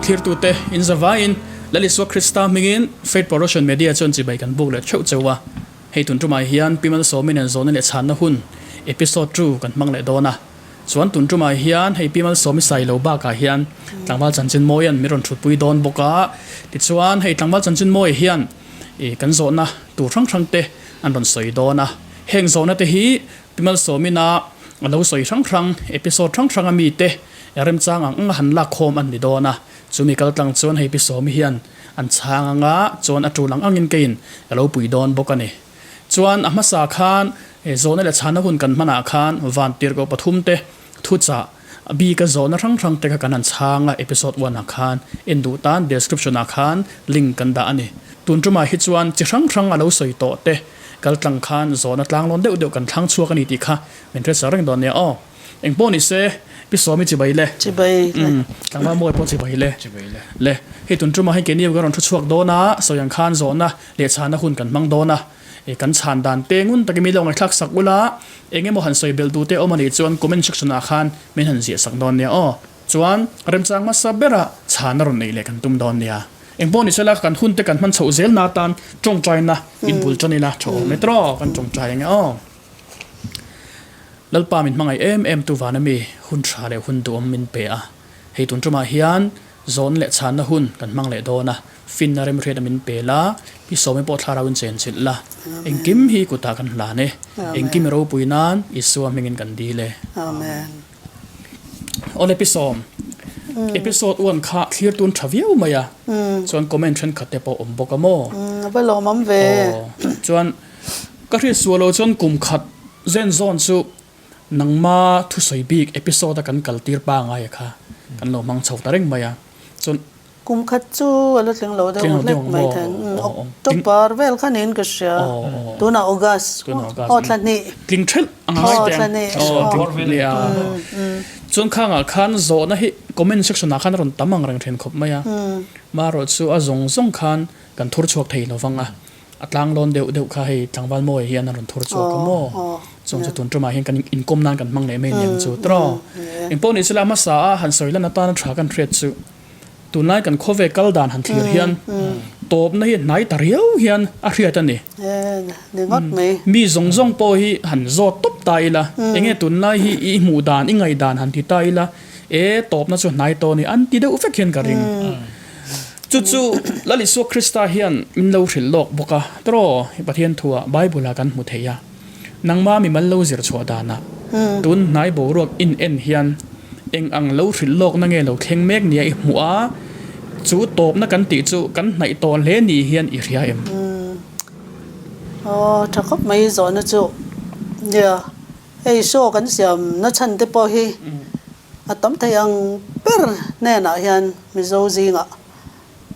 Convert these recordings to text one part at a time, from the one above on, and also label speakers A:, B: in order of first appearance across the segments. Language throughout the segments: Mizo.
A: Thlirtute in zavaiin Lal Isua Krista hmingin Faith Production Media chuan chibai kan buk leh theuh cheu a. Hei tun tumah hian Pi Malsawmi nen zawhna leh chhanna hun episode two kan hmang leh dawn a. Chuan tun tumah hian hei Pi Malsawmi sai lo bakah hian tlangval chanchin mawian min rawn thutpui dawn bawk a. Tichuan hei tlangval chanchin mawi hian ih kan zawhna tur hrang hrang te an rawn sawi dawn a. Heng zawhna te hi Pi Malsawmina a lo sawi hrang hrang episode hrang hranga mite remchang ang anga han lak khawm an ni dawn a. Chumi kal tlang chuan hei Pi Sawmi hian an chhang anga chuan a tul ang angin keiin ka lo pui dawn bawk a ni. Chuan a hmasa khan zawhna leh chhana hun kan hmanah khan van tirhkoh pathum te thuchah bika zawhna hrang hrang te kha kan han chhang a episode one ah khan en duh tan description ah khan link kan dah a ni. Tun tumah hi chuan chi hrang hrang a lo sawi tawh te kal tlang khan zawhna tlanglawn deuh deuh kan thlang chhuak a ni tih kha min hre reng dawn nia aw. Eng pawh ni se, Pi Sawmi chibai le.
B: Chibai le.
A: Umm, tlangval mawi pawh chibai le.
C: Chibai le.
A: Le, hei tun tumah hei keini kan rawn thu chhuak dawn a, sawi ang khan zawhna leh chhanna hun kan hmang dawn a, e kan chhan dan te ngun takin min lo ngaihthlak sak ula, eng emaw han sawi belh duh te awm a nih chuan comment section ah khan min han ziah sak dawn nia aw. Chuan remchang hmasa bera chhanna rawn neih leh kan tum dawn nia. Eng pawh ni sela kan hun te kan hman chhoh zel na atan tawngtaina inbul tan ila tha awm e tawh kan tawngtai ang e aw. Lalpa min hmangaih em em tu vana mi hun tha leh hun duhawm min pe a, hei tun tumah hian zawn leh chhanna hun kan hmang leh dawn a, finna remhriatna min pe la, pi sawmi pawh thlarau in chen chilh la, engkim hi kutah kan hlan e, engkim i ropui nan Isua hmingin kan dil e.
B: Amen.
A: Awle pi sawm, episode one kha thlir tun tha viau mai a, chuan comment thenkhat te pawh awm bawk a maw?
B: A va lawmawm ve.
A: Aw, chuan Ka hriat sual lo chuan kum khat zen zawn chu nangma thusawi bik episode a kan kal tir pangai a kha kan lo hmang chho ta reng mai a chuan
B: Kum khat chu a la tling lo deuh hlek mai thei October vel kha niin ka hria tunah August aw thla hnih
A: tling thelh a ngai teh ang nia chuan khangah khan zawhna hi comment section ah khan a rawn tam ang reng thin khawp mai a marawh chu a zawng zawng khan kan thur chhuak thei lo vang a. A tlang lawn deuh deuh kha hei tlangval mawi hian a rawn thur chhuak a maw? Chuang chu tun tumah hian kan inkawm nan kan hmang leh mai aniang chu tawh. Engpawh ni sela hmasa a han sawi lan atana tha kan hriat chu tunlai kan khawve kal dan han thlir hian tawpna hi hnai ta riau hian a hriat a ni. Mi zawng zawng pawh hi han zawt tawp ta ila enge tunlai hi i hmuh dan i ngaih dan han ti ta ila e tawpna chu hnai tawh a ni an ti deuh vek hian ka ring. Chu chu Lal Isua Krista hian min lo hrilh lawk bawk a, tawh Pathian thuah Bible-ah kan hmu thei a. Nangma mimal lo zir chhuah danah tun hnai boruak in en hian eng ang lo hrilh lawkna nge lo thleng mek nia i hmuh a, chu tawpna kan tih chu kan hnaih tawh hle ni hian i hria em?
B: Aw, tha khawp mai zawhna chu. Nia, hei show kan siam na chhan te pawh hi A tam thei ang ber hnenah hian Mizo zingah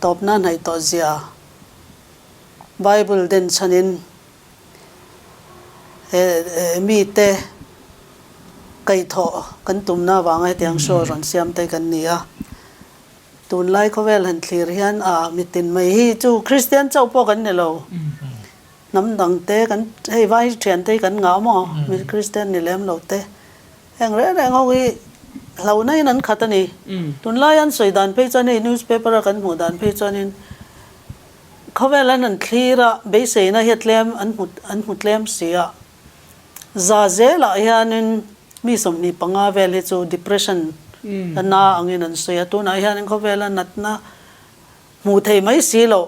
B: tawpna hnaih tawh zia Bible den chhanin mite kaihthawh kan tumna avanga hetiang show rawn siam te kan ni a. Tunlai khawvel han thlir hian a mitin mai hi chu Kristian chauh pawh kan ni lo. Hnam dang te kan hei vai thian te hi kan ngah maw mi Kristian ni lem lo te. Heng reng reng ho hi hlauhna in an khat a ni. Tunlai an sawi dan phei chuan hei newspaper a kan hmuh dan phei chuanin khawvel an han thlir a, beiseina hi a tlem an hmu an hmu tlem si a. Za zelah hianin mi 25 vel hi chu depression a na angin an sawi a. Tunah hianin khawvela natna hmuh thei mai si loh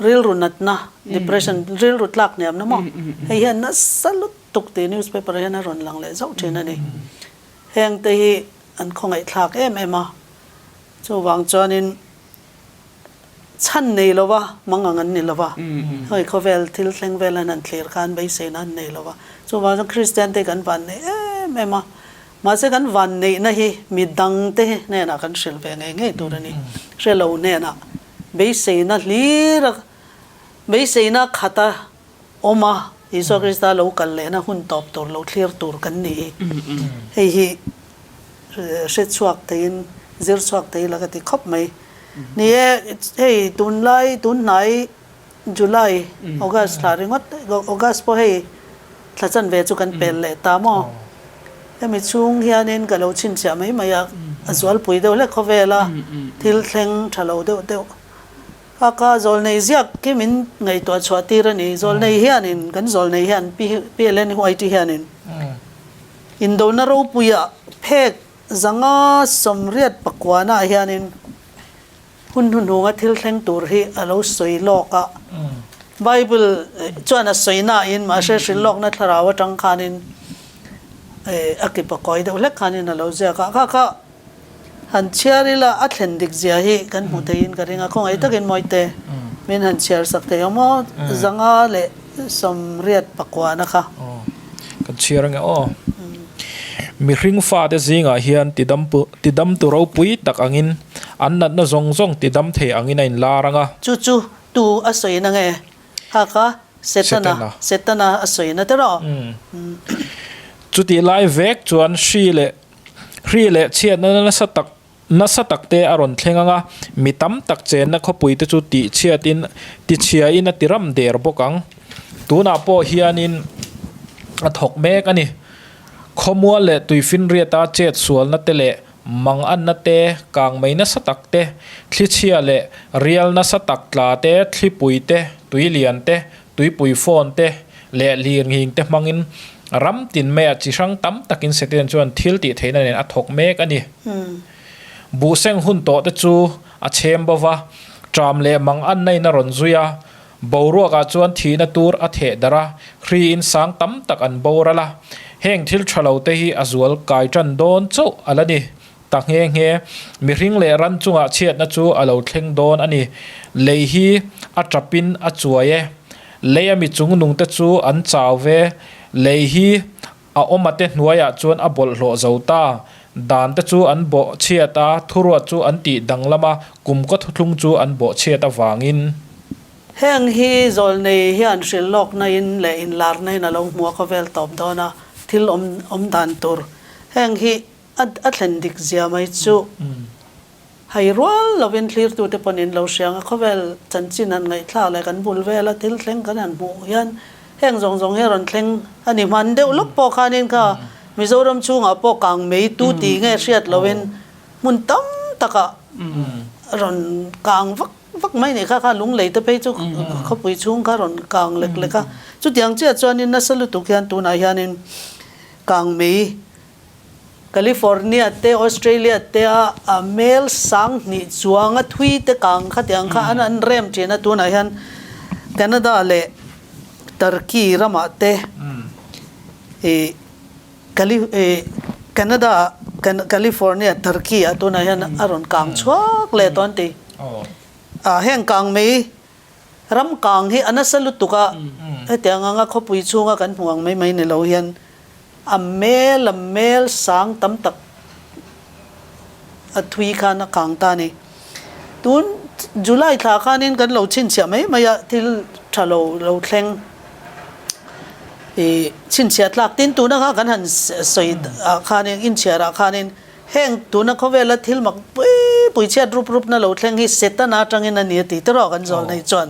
B: Rilru natna, depression, rilru tlak hniamna maw? Hei hian nasa lutuk tih newspaper ah hian a rawn lang leh zauh thin a ni. Heng te hi an khawngaihthlak em em a, chuvang chuanin chhan nei lova mang ang an ni lova, hei khawvel thil thleng vel an han thlir khan beiseina an nei lova, chuvang chuan Kristian te kan van nei em em a, mahse kan van neihna hi midang te hnenah kan hrilh ve ngei ngei tur a ni, hre lo hnenah. Beiseina hlir a, beiseina khat a awm a, Isua Krista lo kal lehna hun tawp tur lo thlir tur kan ni hi. Hei hi hre chhuak theiin zir chhuak thei la ka ti khawp mai. Ni e, hei tunlai tunhnai July, August thla ringawt, August pawh hei thla chanve chu kan pel leh ta maw? Hemi chhung hianin ka lo chhinchhiah mai mai a. a zualpui deuh hlek khawvela thil thleng tha lo deuh deuh. Kha kha zawlnei ziak khi min ngaihtuah chhuah tir a ni. Zawlnei hianin, kan zawlnei hian Pi Pi Ellen White hianin indona ropuia phek zanga 89 ah hianin Hun hnuhnunga thil thleng tur hi a lo sawi lawk a, Bible chuan a sawi nain mahse hrilh lawkna thlarau atang khanin a kip a kawi deuh hlek khanin a lo ziak a, kha kha han chhiar ila a thlen dik zia hi kan hmu theiin ka ring a, khawngaih takin Mawite min han chhiar sak thei awm aw, 189 na kha.
C: Kan chhiar ange aw. Mihring fate zingah hian tidamtu ropui tak angin, an natna zawng zawng tidam thei angin a inlar ang a.
B: Chu chu tu a sawina nge? Kha kha Setana, Setana a sawina te rawh.
C: Chutih lai vek chuan hri leh hri leh chhiatna nasa tak Nasa takte a rawn thleng ang a, mi tam tak chenna khawpuite chu tihchhiatin, tichhiain a tiram der bawk ang. Tunah pawh hianin a thawk mek a ni. Khawmual leh tuifinriata chet sualna te leh manganna te, kangmei nasa tak te, thlichhia leh rial nasa tak tla te, thlipui te, tuilian te, tuipui phone te leh lirnghing te hmangin ram tin maiah chi hrang tam takin Satan chuan thil tih theihna nen a thawk mek a ni. Buhseng hun tawh te chu a chhem bo va, ṭam leh mang anna in a rawn zui a, boruakah chuan thihna tur a theh darh a, hriin sang tam tak an boral a. Heng thil ṭha lo te hi a zual kai ṭan dawn chauh a la ni. Ta nghe nghe, mihring leh ran chungah chhiatna chu a lo thleng dawn a ni. Lei hi a ṭapin a chuai e. Lei a mi chungnungte chu an chau ve. Lei hi a awmate hnuaiah chuan a bawlhhlawh zo ta. Dante chu an bawhchhiat a, thuruat chu an tih danglam a, kumkaw thuthlung chu an bawhchhiat avangin.
B: Heng hi zawlnei hian hrilh lawkna in leh inlarna in a lo hmu a khawvel tawp dawn a, thil awm awm dan tur. Heng hi A thlen dik zia mai chu hai rual lovin thlirtute pawn in lo hria ang a, khawvel chanchin han ngaihthlak leh kan bul vela thil thleng kan han hmuh hian heng zawng zawng hi a rawn thleng a ni. Hman deuh lawk pawh khanin kha Mizoram chhungah pawh kang mei tu tih nge hriat lovin hmun tam takah rawn kang vak vak mai nih kha, kha lunglei te phei chu khawpui chhung kha rawn kang lek lek a. Chutiang chiah chuanin nasa lutuk hian tunah hianin kang mei California te Australia te a a mel sang hnih chuang a thui te kang kha tiang kha an an rem thin a tunah hian Canada leh Turkey ramah te ih Cali ih Canada California Turkey ah tunah hian a rawn kang chhuak leh tawh an ti a heng kang mai ram kang hi a nasa lutuk a hetiang anga khawpui chhunga kan hmuh ang mai mai ni lo hian A mel a mel sang tam tak a thui khan a kang ta a ni. Tun July thla khanin kan lo chhinchhiah mai mai a, thil tha lo lo thleng ih chhinchhiah tlak tin tuna kha kan han sawi ah khanin inchhiar ah khanin heng tuna khawvela thil mak pui pui chhiat rup rup na lo thleng hi Setana atangin a ni a ti tawrh a kan zawl nei chuan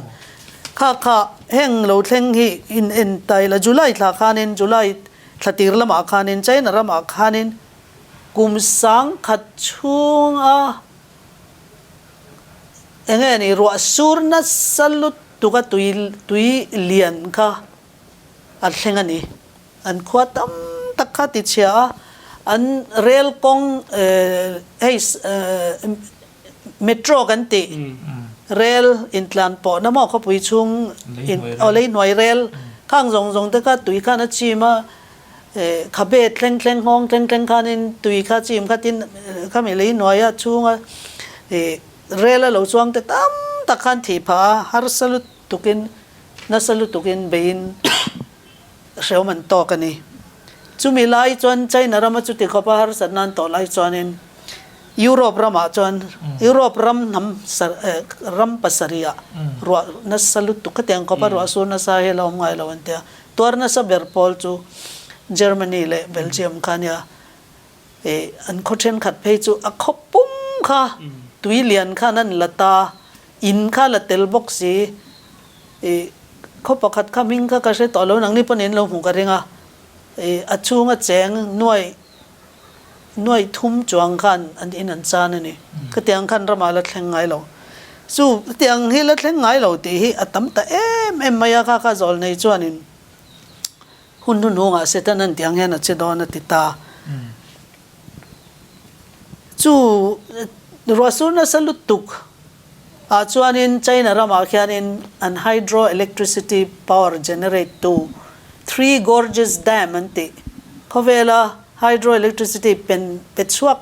B: Kha kha heng lo thleng hi in en ta ila July thla khanin July thla tir lamah khanin China ramah khanin kum sangkhat chhunga eng nge ni ruah sur nasa lutuk a tui tui lian kha a thleng a ni. An khua tam tak kha ti chhia a, an rel kawng hei metro kan tih rel intlan pawhna maw khawpui chhung aw lei hnuai rel khang zawng zawng te kha tui khan a chim a, khabe thleng thleng nghawng thleng thleng khanin tui kha chim kha tin khami lei hnuaia chhunga rel a lo chuang te tam tak khan thih phah a, harsa lutukin nasa lutukin beiin. Hreawm an tawk a ni. Chumi lai chuan China rama chuti khawpa harsatna an tawh lai chuanin Europe ramah chuan Europe ram hnam ram pasarihah ruah nasa lutuk khatiang khawpa ruah sur nasa hi a la awm ngai lo an ti a. Tuar nasa ber pawl chu Germany leh Belgium kha a nia. Ih an khaw thenkhat phei chu a khaw pum kha tui lian khan an la ta, in kha la tel bawk si. Ih khaw pakhat kha hming kha ka hre tawh lo nangni pawh nen lo hmuh ka ring a, ih a chhunga cheng nuai Nuaih thum chuang khan an in an chan a ni. Khatiang khan ramah la thleng ngai lo. Chu tiang hi la thleng ngai lo tih hi a tam ta em em mai a, kha kha zawl nei chuanin hun hnuhnungah Satan an tiang hian a che dawn a ti ta. Chu ruahsur nasa lutuk ah chuanin China ramah khianin an hydro electricity power generate tu Three Gorges Dam an tih khawvela hydro electricity pen pe chhuak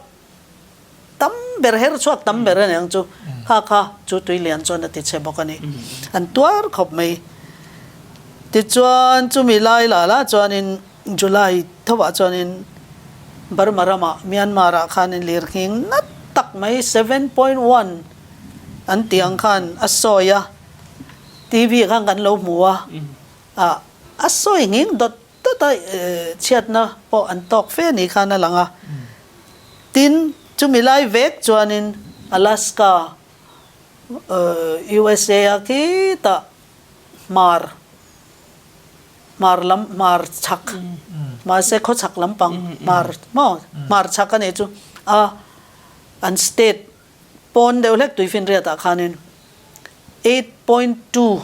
B: tam ber her chhuak tam ber a ni ang chu kha kha chu tui lian chuan a ti chhe bawk a ni. An tuar khawp mai. Tichuan chumi lai la la chuanin July thovah chuanin Burma ramah Myanmar ah khanin lirnghing nat tak mai 7.1 an tih ang khan a sawi a, TV khan kan lo hmu a, ah a sawi nghing dawt dawt a, chhiatna pawh an tawk fe ni khan a lang a. Tin, chumi lai vek chuanin Alaska, USA a khitah hmar hmar lam hmar chhak mahse khawchhak lampang hmar maw hmar chhak a nih chu a an state pawn deuh hlek tuifinriat ah khanin 8.2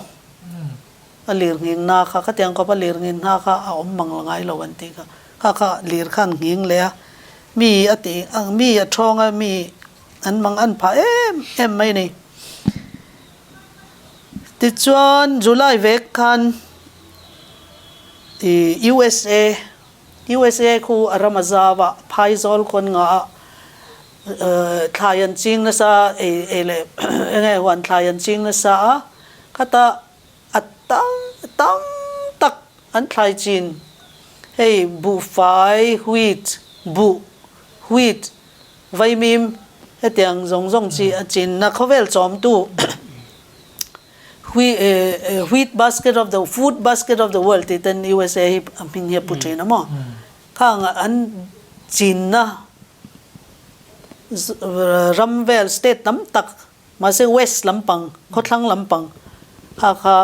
B: a lir nghing na kha khatiang khawp a lir nghing na kha a awm mang la ngai lo an tih kha kha kha lir khan nghing leh a mi a tih mi a thawng a mi an mang an phah em em mai a ni. Tichuan July vek khan ih USA, USA khu a ram a zau a, phaizawl khawn nga a thlai an ching nasa ei ei leh eng nge huan thlai an ching nasa a, khata a tam tam tak an thlai chin hei buhfai, wheat, buh, wheat, Vaimim, hetiang zawng zawng chi a chinna khawvel chawmtu wheat basket of the food basket of the world tih ten USA hi a hming hi a pu thin a maw? Khang an chinna ram vel state tam tak mahse west lampang khawthlang lampang kha kha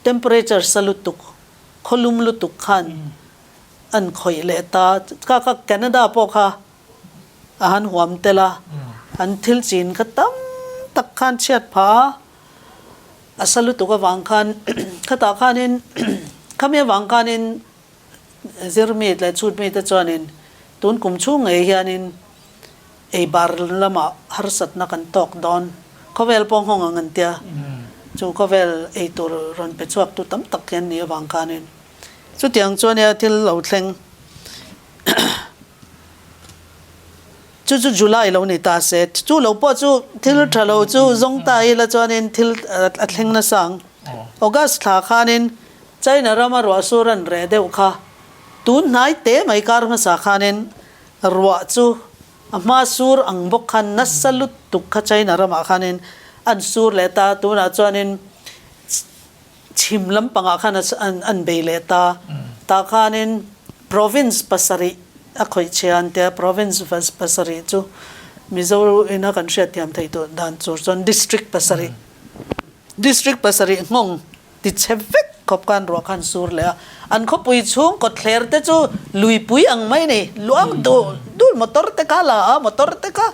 B: temperature sa lutuk khawlum lutuk khan an khawih leh ta. Kha kha Canada pawh kha a han huam tel a, an thil chin kha tam tak khan chhiat phah a, a sa lutuk avang khan khatah khanin khami avang khanin zirmi leh chhutmi te chuanin tun kum chhung ngei hianin ei bar lamah harsatna kan tawk dawn. Khawvel pawh nghawng ang an tia, chu khawvel ei tur rawn pe chhuak tu tam tak hi an nih avang khanin. Chutiang chuan nia thil lo thleng chu chu July lo ni ta se, chu lo pawh chu thil tha lo chu zawng ta ila chuanin thil a thleng nasa ang. August thla khanin China rama ruah sur an reh deuh kha tun hnai te mai kar hmasa khanin ruah chu a hma sur ang bawk khan nasa lutuk kha China ramah khanin an sur leh ta, tunah chuanin Chhim lampangah khan an bei leh ta. Tah khanin province pasarih a khawih chhia an tia, province pasarih chu Mizo ina kan hriatthiam theih tur dan tur chuan district pasarih, district pasarih nghawng ti chhe vek khawp khan ruah khan sur leh a. An khawpui chhung kawtthler te chu luipui ang mai a ni, luang dul dul motor te kha la a, motor te kha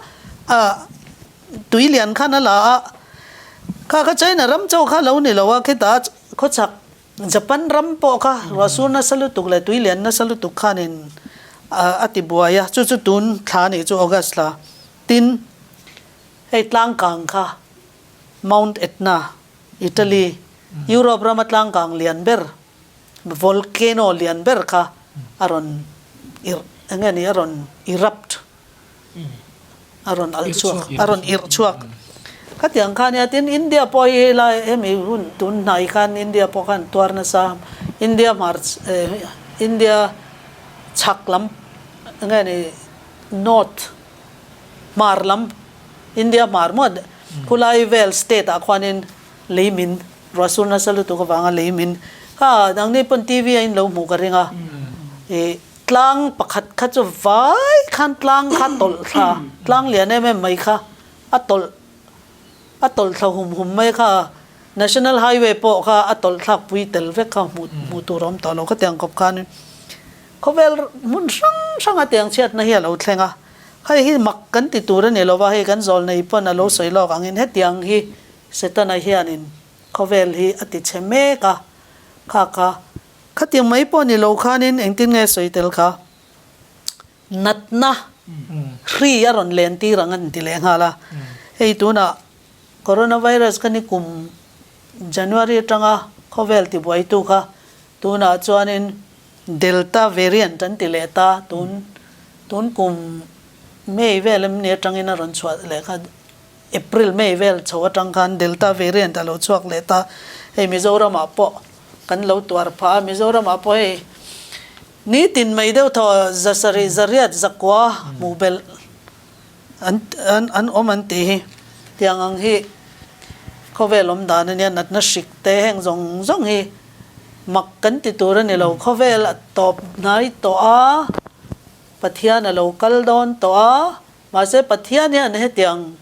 B: ah Tui lian khan a la a, kha kha China ram chauh kha lo ni lo a, khitah khawchhak Japan ram pawh kha ruahsur nasa lutuk leh tui lian nasa lutuk khanin a ti buai a, chu chu tun thla nih chu August thla. Tin, hei tlangkang kha Mount Etna, Italy, Europe rama tlangkang lian ber, volcano lian ber kha a rawn irh, eng nge ni a rawn erupt. a rawn al chhuak, a rawn irh chhuak. Khatiang kha nia, tin India pawh hi helai hemi hun tun hnai khan India pawh khan tuar nasa, India hmar India chhak lam nge ni north hmar lam India hmar maw khulai vel state ah khuanin lei min ruahsur nasa lutuk avanga lei min kha nangni pawn TV a in lo hmuh ka ring a ih Tlang pakhat kha chu vai khan tlang kha tawlh thla, tlang lian em em mai kha a tawlh, a tawlh thla hum hum mai kha, National Highway pawh kha a tawlh thlak pui tel vek kha hmuh hmuh tur a awm tawh lo khatiang khawp khanin khawvel hmun hrang hranga tiang chhiatna hi a lo thleng a, hei hi mak kan ti tur a ni lova, hei kan zawlnei pawn a lo sawi lawk angin hetiang hi Setana hianin khawvel hi a ti chhe mek a, kha kha khatiang mai pawh ni lo khanin engtin nge sawi tel kha? Natna hri a rawn len tir ang an ti leh nghal a, hei tunah Coronavirus kha ni kum January atanga khawvel tibuaitu kha tunah chuanin Delta variant an ti leh ta, tun tun kum May vel em ni atangin a rawn chhuah leh kha, April May vel chho atang khan Delta variant a lo chhuak leh ta, hei Mizoramah pawh kan lo tuar phah a, Mizoramah pawh hei Nitin mai deuh thaw zasarih zariat zakua hmuh belh an an an awm an tih hi. Tiang ang hi khawvel awm dan a nia, natna hrik te heng zawng zawng hi mak kan ti tur a ni lo. Khawvel a tawp hnai tawh a, Pathian a lo kal dawn tawh a, mahse Pathian hian hetiang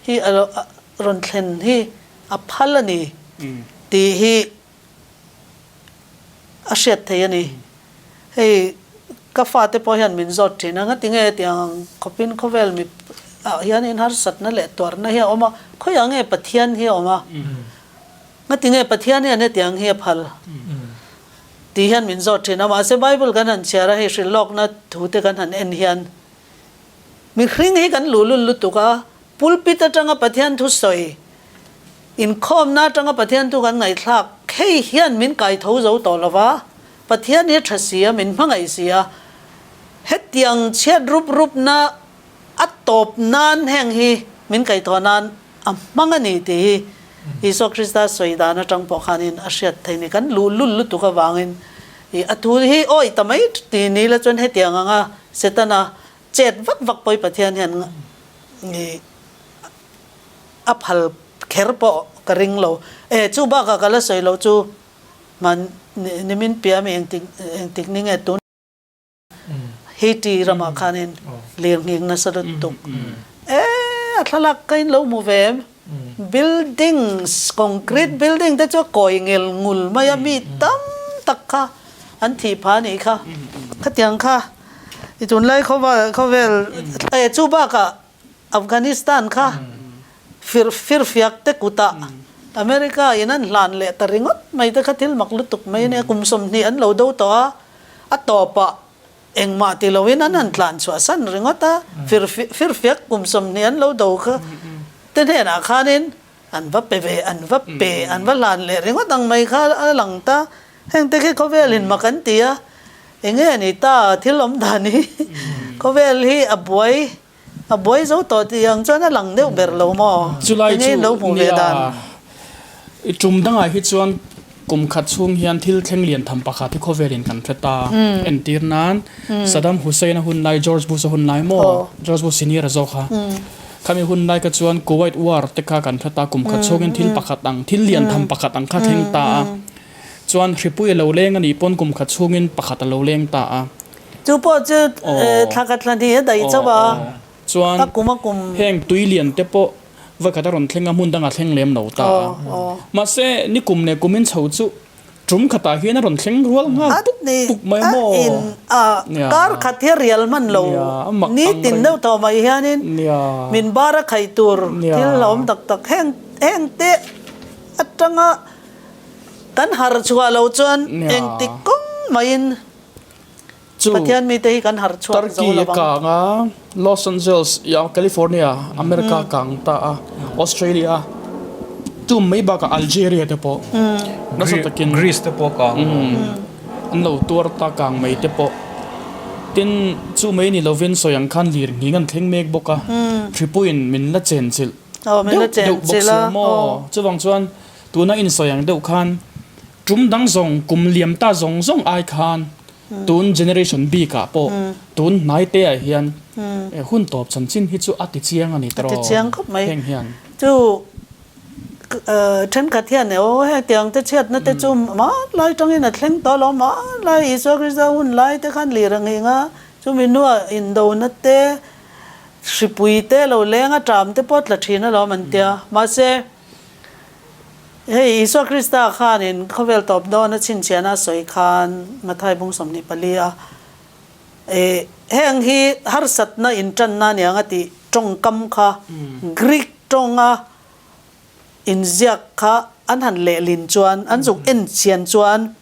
B: hi a lo rawn thlen hi a phal a ni tih hi a hriat thei a ni. Hei ka fate pawh hian min zawt thin a, ngatinge tiang khawpin khawvel mi ah hianin harsatna leh tuarna hi a awm a, khawiah nge Pathian hi a awm a, ngatinge Pathian hian hetiang hi a phal tih hian min zawt thin a, mahse Bible kan han chhiar a, hei hrilhlawkna thu te kan han en hian mihring hi kan luhlul lutuk a, pulpit atanga Pathian thusawi Inkhawmna atanga Pathian chu kan ngaihthlak hei hian min kai tho zo tawh lo va, Pathian hi tha si a, min hmangaih si a, hetiang chhiat rup rupna a tawp nan heng hi min kaihthawh nan a hmang a ni tih hi Isua Krista sawi dan atang pawh khanin a hriat theih ni. Kan luhlul lutuk avangin i a thu hi awi ta mai ti ni la chuan hetiang anga Setana chet vak vak pawh hi Pathian hian i A phal kher pawh ka ring lo. E, chu bakah ka la sawi loh chu hman nimin piah ami engtik engtik ni nge tun Haiti ramah khanin lir nghing nasa lutuk. E, a thlalak ka in lo hmu ve em? Buildings, concrete building te chu a kawi ngel ngul mai a, mi tam tak kha an thih phah a nih kha. Khatiang kha i tunlai khawvel, e, chu bakah Afghanistan kha fir firfiak te kutah America in an hlan leh ta ringawt mai te kha thil mak lutuk mai a nia, kum 20 an lo do tawh a, a tawpah engmah ti loin an han tlan chhuah san ringawt a, fir firfiak kum 20 an lo do kha te hnenah khanin an va pe ve, an va pe, an va hlan leh ringawt ang mai kha a lang ta, heng te khi khawvelin mak an ti a, enge a ni ta thil awm dan hi khawvel hi a buai. A buai zo tawh tih ang chuan a lang deuh ber lo maw?
A: Chulai
B: Enge
A: chu
B: lo hmuh ve
A: nia,
B: dan?
A: I tum dangah hi chuan kum khat chhung hian thil thleng lian tham pakhat hi khawvelin kan hre ta. Entir nan, Saddam Hussein-a hun lai, George Bush-a hun lai maw? George Bush senior-a zawk kha. Khami hun lai kha chuan Kuwait War te kha kan hre ta, kum khat chhungin thil pakhat ang, thil lian tham pakhat ang kha thleng ta a. Chuan hripui a lo leng a nih pawn kum khat chhungin pakhat a lo leng ta a.
B: Chu pawh chu thla khat thla hnih a daih chauh a,
A: Chuan
B: a kum a kum.
A: Heng tui lian te pawh vawikhat a rawn thleng a, hmun dangah thleng lem lo ta a. Mahse ni kum leh kumin chho chu tum khatah hian a rawn thleng rual nghal puk puk mai maw?
B: A kar khat hi a rial hman lo, nitin deuh tawh mai hianin min bar a khaih tur thil a awm tak tak. Heng heng te atanga kan harh chhuah loh chuan engtik kawng maiin
A: Chu
B: Pathian mite hi kan harh chhuak zo
A: Turkey
B: lo ang.
A: kang a, Los Angeles ya California, America kang ta a, Australia chu mai bakah Algeria te pawh nasa takin
C: Greece te pawh kang
A: an lo tuar ta kang mai te pawh. Tin, chu mai ni lovin sawi ang khan lir nghing an thleng mek bawk a, hripuiin min la chenchilh deuh deuh bawk sia maw. Chuvang chuan tuna insawi ang deuh khan Tum dang zawng, kum liam ta zawng zawng ai khan tun generation bik ah pawh tun hnai te ah hian hun tawp chanchin hi chu a ti chiang a ni
B: tawh. A ti chiang khawp mai. Heng hian. Chu thenkhat hian e aw hetiang te chhiatna te chu hmanlai tangin a thleng tawh lo, hmanlai Isua Krista hun lai te khan lir a nghing a, chumi hnuah indona te, hripui te lo leng a ṭam te pawh tla thin alawm an tia. Mahse. Hei Isua Krista khanin khawvel tawp dawn a chhinchhiahna a sawi khan Mathai bung 24 a e. Heng hi harsatna inṭanna aniang a tih ṭawngkam kha Greek ṭawnga inziak kha an han lehlin chuan, an zuk en chian chuan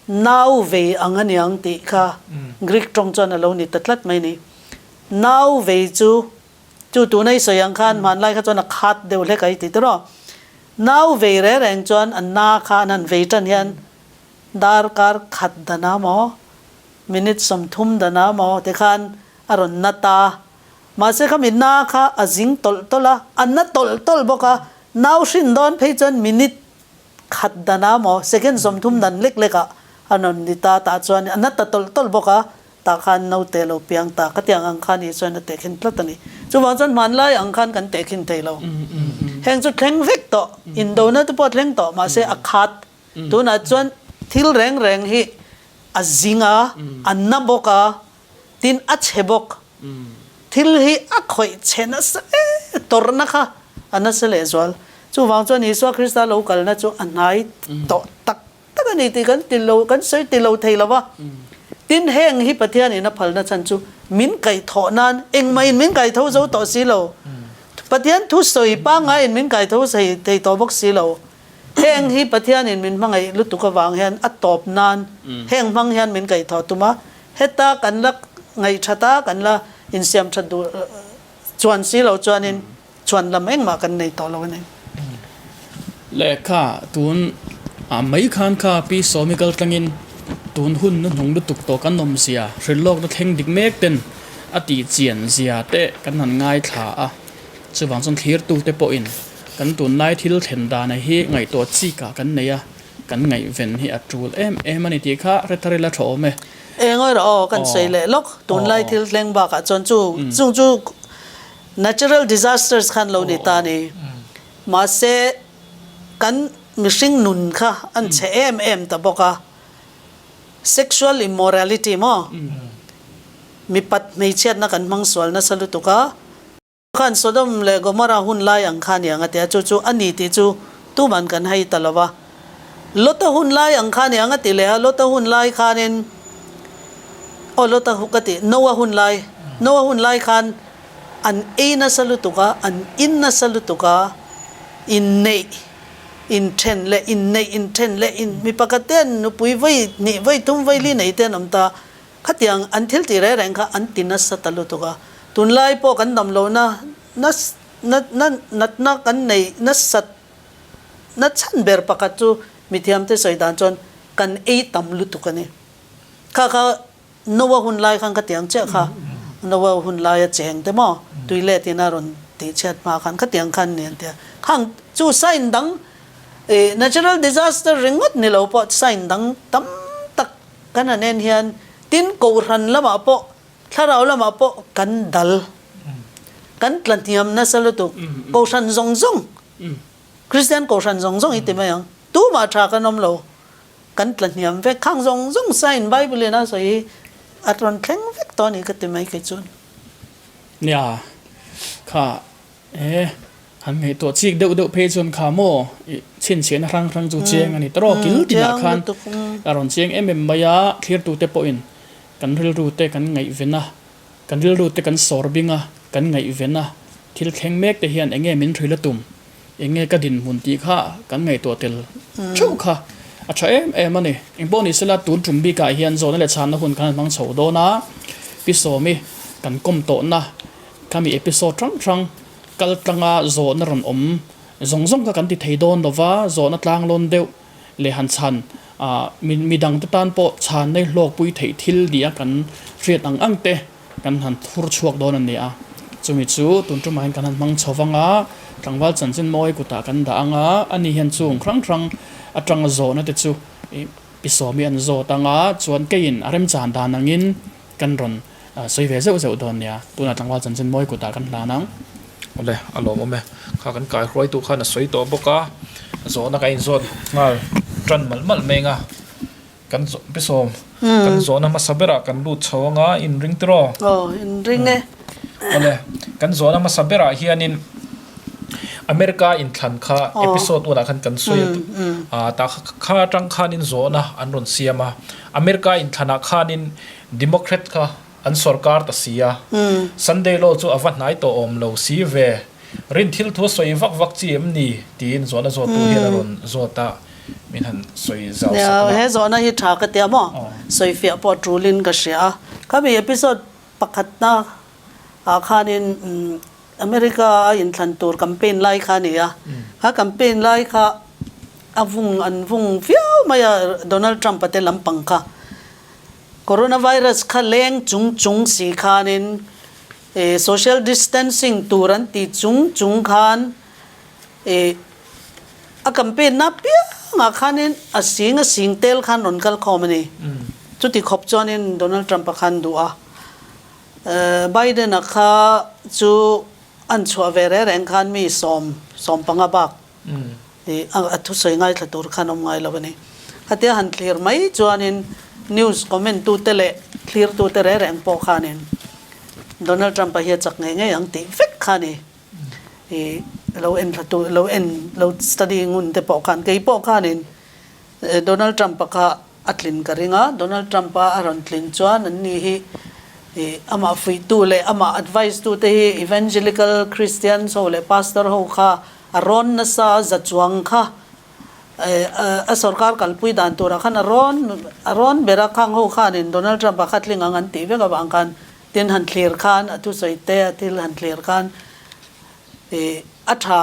B: nau vei ang aniang tih kha Greek ṭawng chuan a lo ni ta tlat mai a ni. Nau vei chu, chu tuna i sawi ang khan hmanlai kha chuan a khat deuh hlek a i ti tawh. Nau vei reng reng chuan a na kha an han vei ṭan hian darkar khat dan a maw? Minute 30 dan a maw tikhan a rawn na ta. Mahse khami na kha a zing tawlh tawlh a, a na tawlh tawlh bawk a, nau hrin dawn phei chuan minute khat dan a maw second 30 dan lek lek ah a rawn ni ta tah chuan a na ta tawlh tawlh bawk a, tah khan naute lo piang ta ka tiang ang khan Isua in a tehkhin tlat a ni. Chuvang chuan hmanlai ang khan kan tehkhin thei lo. Heng chu thleng vek tawh, indona te pawh a thleng tawh mahse a khat Tunah chuan thil reng reng hi a zing a, a na bawk a, tin a chhe bawk. Thil hi a khawih chhe nasa em, tawrhna kha a nasa lehzual. Chuvang chuan Isua Krista lo kalna chu a hnai tawh tak tak a ni tih kan ti lo, kan sawi ti lo thei lo va. Tin heng hi Pathianin a phalna chhan chu min kaihthawh nan engmahin min kaitho zo tawh si lo. Pathian thusawi pangaiin min kaitho thei tawh bawk si lo. Heng hi Pathianin min hmangaih lutuk avang hian a tawp nan heng hmang hian min kaihthawh tum a, heta kan la ngaihthat a, kan la insiam that duh chuan si lo chuanin chhuan lam engmah kan nei tawh lo a ni.
A: Lehkha tun ah mai khan kha Pi Sawmi kal tlangin tun hun hnuhnung lutuk tawh kan awmzia hrilhlawkna thleng dik mek ten a tih chian zia te kan han ngaithla a, chuvang chuan thlirtute pawhin Kan tunlai thil thlen dana hi ngaihtuah chikah kan nei a, kan ngaihven hi a tul em em a ni tih kha hre thar ila tha awm e.
B: Eng erawh aw kan sawi leh lawk, tunlai thil thleng bakah chuan chu chung chu natural disasters khan lo ni ta a ni. Mahse kan mihring nun kha an chhe em em ta bawk a, sexual immorality maw, mipat hmeichhiatna kan hmang sual nasa lutuk a, Khan Sodom leh Gomorrah hun lai ang kha aniang a ti a, chu chu a ni tih chu tuman kan hai ta lo va. Lota hun lai ang kha aniang a ti leh a, Lota hun lai khanin, aw Lota ka ti, Noah hun lai, Noah hun lai khan an ei nasa lutuk a, an in nasa lutuk a, inneih, inthen leh inneih, inthen leh in, mi pakhat te an nupui vawi hnih, vawi thum, vawi li nei te an awm ta. Khatiang an thil tih reng reng kha an ti nasa ta lutuk a, tunlai pawh kan dam lohna natna kan neih nasat na chhan ber pakhat chu mithiamte sawi dan chuan kan ei tam lutuk a ni. Kha kha Noah hun lai khan khatiang chiah kha Noah hun laia cheng te maw tui let in a rawn tih chhiat hma khan khatiang khan ni an ti a. Khang chu sign dang natural disaster ringawt ni lo pawh sign dang tam tak Kan han en hian tin kohhran lamah pawh thlarau lamah pawh kan dal, kan tla hniam nasa lutuk. Kohhran zawng zawng, Kristian kohhran zawng zawng i ti mai ang, tumah tha kan awm lo, kan tla hniam vek. Khang zawng zawng sign Bible in a sawi hi a rawn thleng vek tawh a ni ka ti mai kei chuan.
A: Nia, kha E, han ngaihtuah chik deuh deuh phei chuan kha maw i chhinchhiahna hrang hrang chu chiang a ni tawh kil tinah khan a rawn chiang em em mai a, thlirtute pawhin kan rilru te kan ngaihven a, kan rilru te kan sawr bing a, kan ngaihven a, thil thleng mek te hian eng nge min hrilh a tum, eng nge ka dinhmun tih kha kan ngaihtuah tel theuh kha a tha em em a ni. Engpawh ni sela tun tum bikah hian zawhna leh chhanna hun kan han hmang chho dawn a, Pi Sawmi kan kawm tawhna Khami episode hrang hrang kal tlanga zawhna rawn awm zawng zawng kha kan ti thei dawn lo va, zawhna tlang lawn deuh leh han chhan ah mi dangte tan pawh chhan nei hlawkpui theih thil nia kan hriat ang ang te kan han thur chhuak dawn a ni a. Chumi chu tun tumah hian kan han hmang chho vang a, tlangval chanchin mawi kutah kan dah ang a, ani hian chung hrang hrang atanga zawhna te chu ih pi sawmi an zawt ang a, chuan keiin a remchan dan angin kan rawn Sawi ve zeuh zeuh dawn nia, tunah tlangval chanchin mawi kutah kan hlan ang.
C: Awle, a lawmawm e. Kha kan kaihruaitu khan a sawi tawh bawk a, zawhna kan inzawt nghal tan malh malh mai anga, kan zawh pi sawm, kan zawhna hmasa berah kan lut chho anga, inring tiraw?
B: Aw, inring e.
C: Awle, kan zawhna hmasa berah hianin America inthlan kha episode unah khan kan sawi a, tah kha atang khanin zawhna an rawn siam a, America inthlanah khanin Democrat kha. an sawrkar ta si a. Sunday law chu a va hnai tawh awm lo si ve. Rin thil thu a sawi vak vak chi em ni? tiin zawhna zawttu hian a rawn zawt a, min han sawi zau sak la.
B: He zawhna hi tha ka tia maw? Sawifiah pawh tulin ka hria a. Khami episode pakhatna ah khanin America a inthlan tur campaign lai kha a ni a. Kha campaign lai kha a vung an vung viau mai a Donald Trump a te lampang kha. Coronavirus kha leng chung chung si khanin ih social distancing tur an ti chung chung khan ih a campaign na piangah khanin a sing a sing tel khan rawn kal khawm a ni. Chuti khawp chuanin Donald Trump a khan duh a. Biden-a kha chu an chhuah ve reng reng khan mi sawm, 15 bak ih a thusawi ngaithla tur khan awm ngai lo a ni. Khatia han thlir mai chuanin news comment tute leh thlirtute reng reng pawh khanin Donald Trump-a hi a chak ngei ngei ang tih vek kha a ni. Ih lo enthlatu, lo en, lo study ngun te pawh khan kei pawh khanin Donald Trump-a kha a tlin ka ring a, Donald Trump-a a rawn tlin chuan an ni hi ih amah fuihtu leh amah advice tute hi Evangelical Christians ho leh Pastor ho kha a rawn nasa a za chuang kha eh a sorkar kalpui dan turah khan a rawn a rawn ber a, khang ho khanin Donald Trump-a kha tling ang an tih vek avang khan tin han thlir khan a thusawi te a thil han thlir khan ih a tha.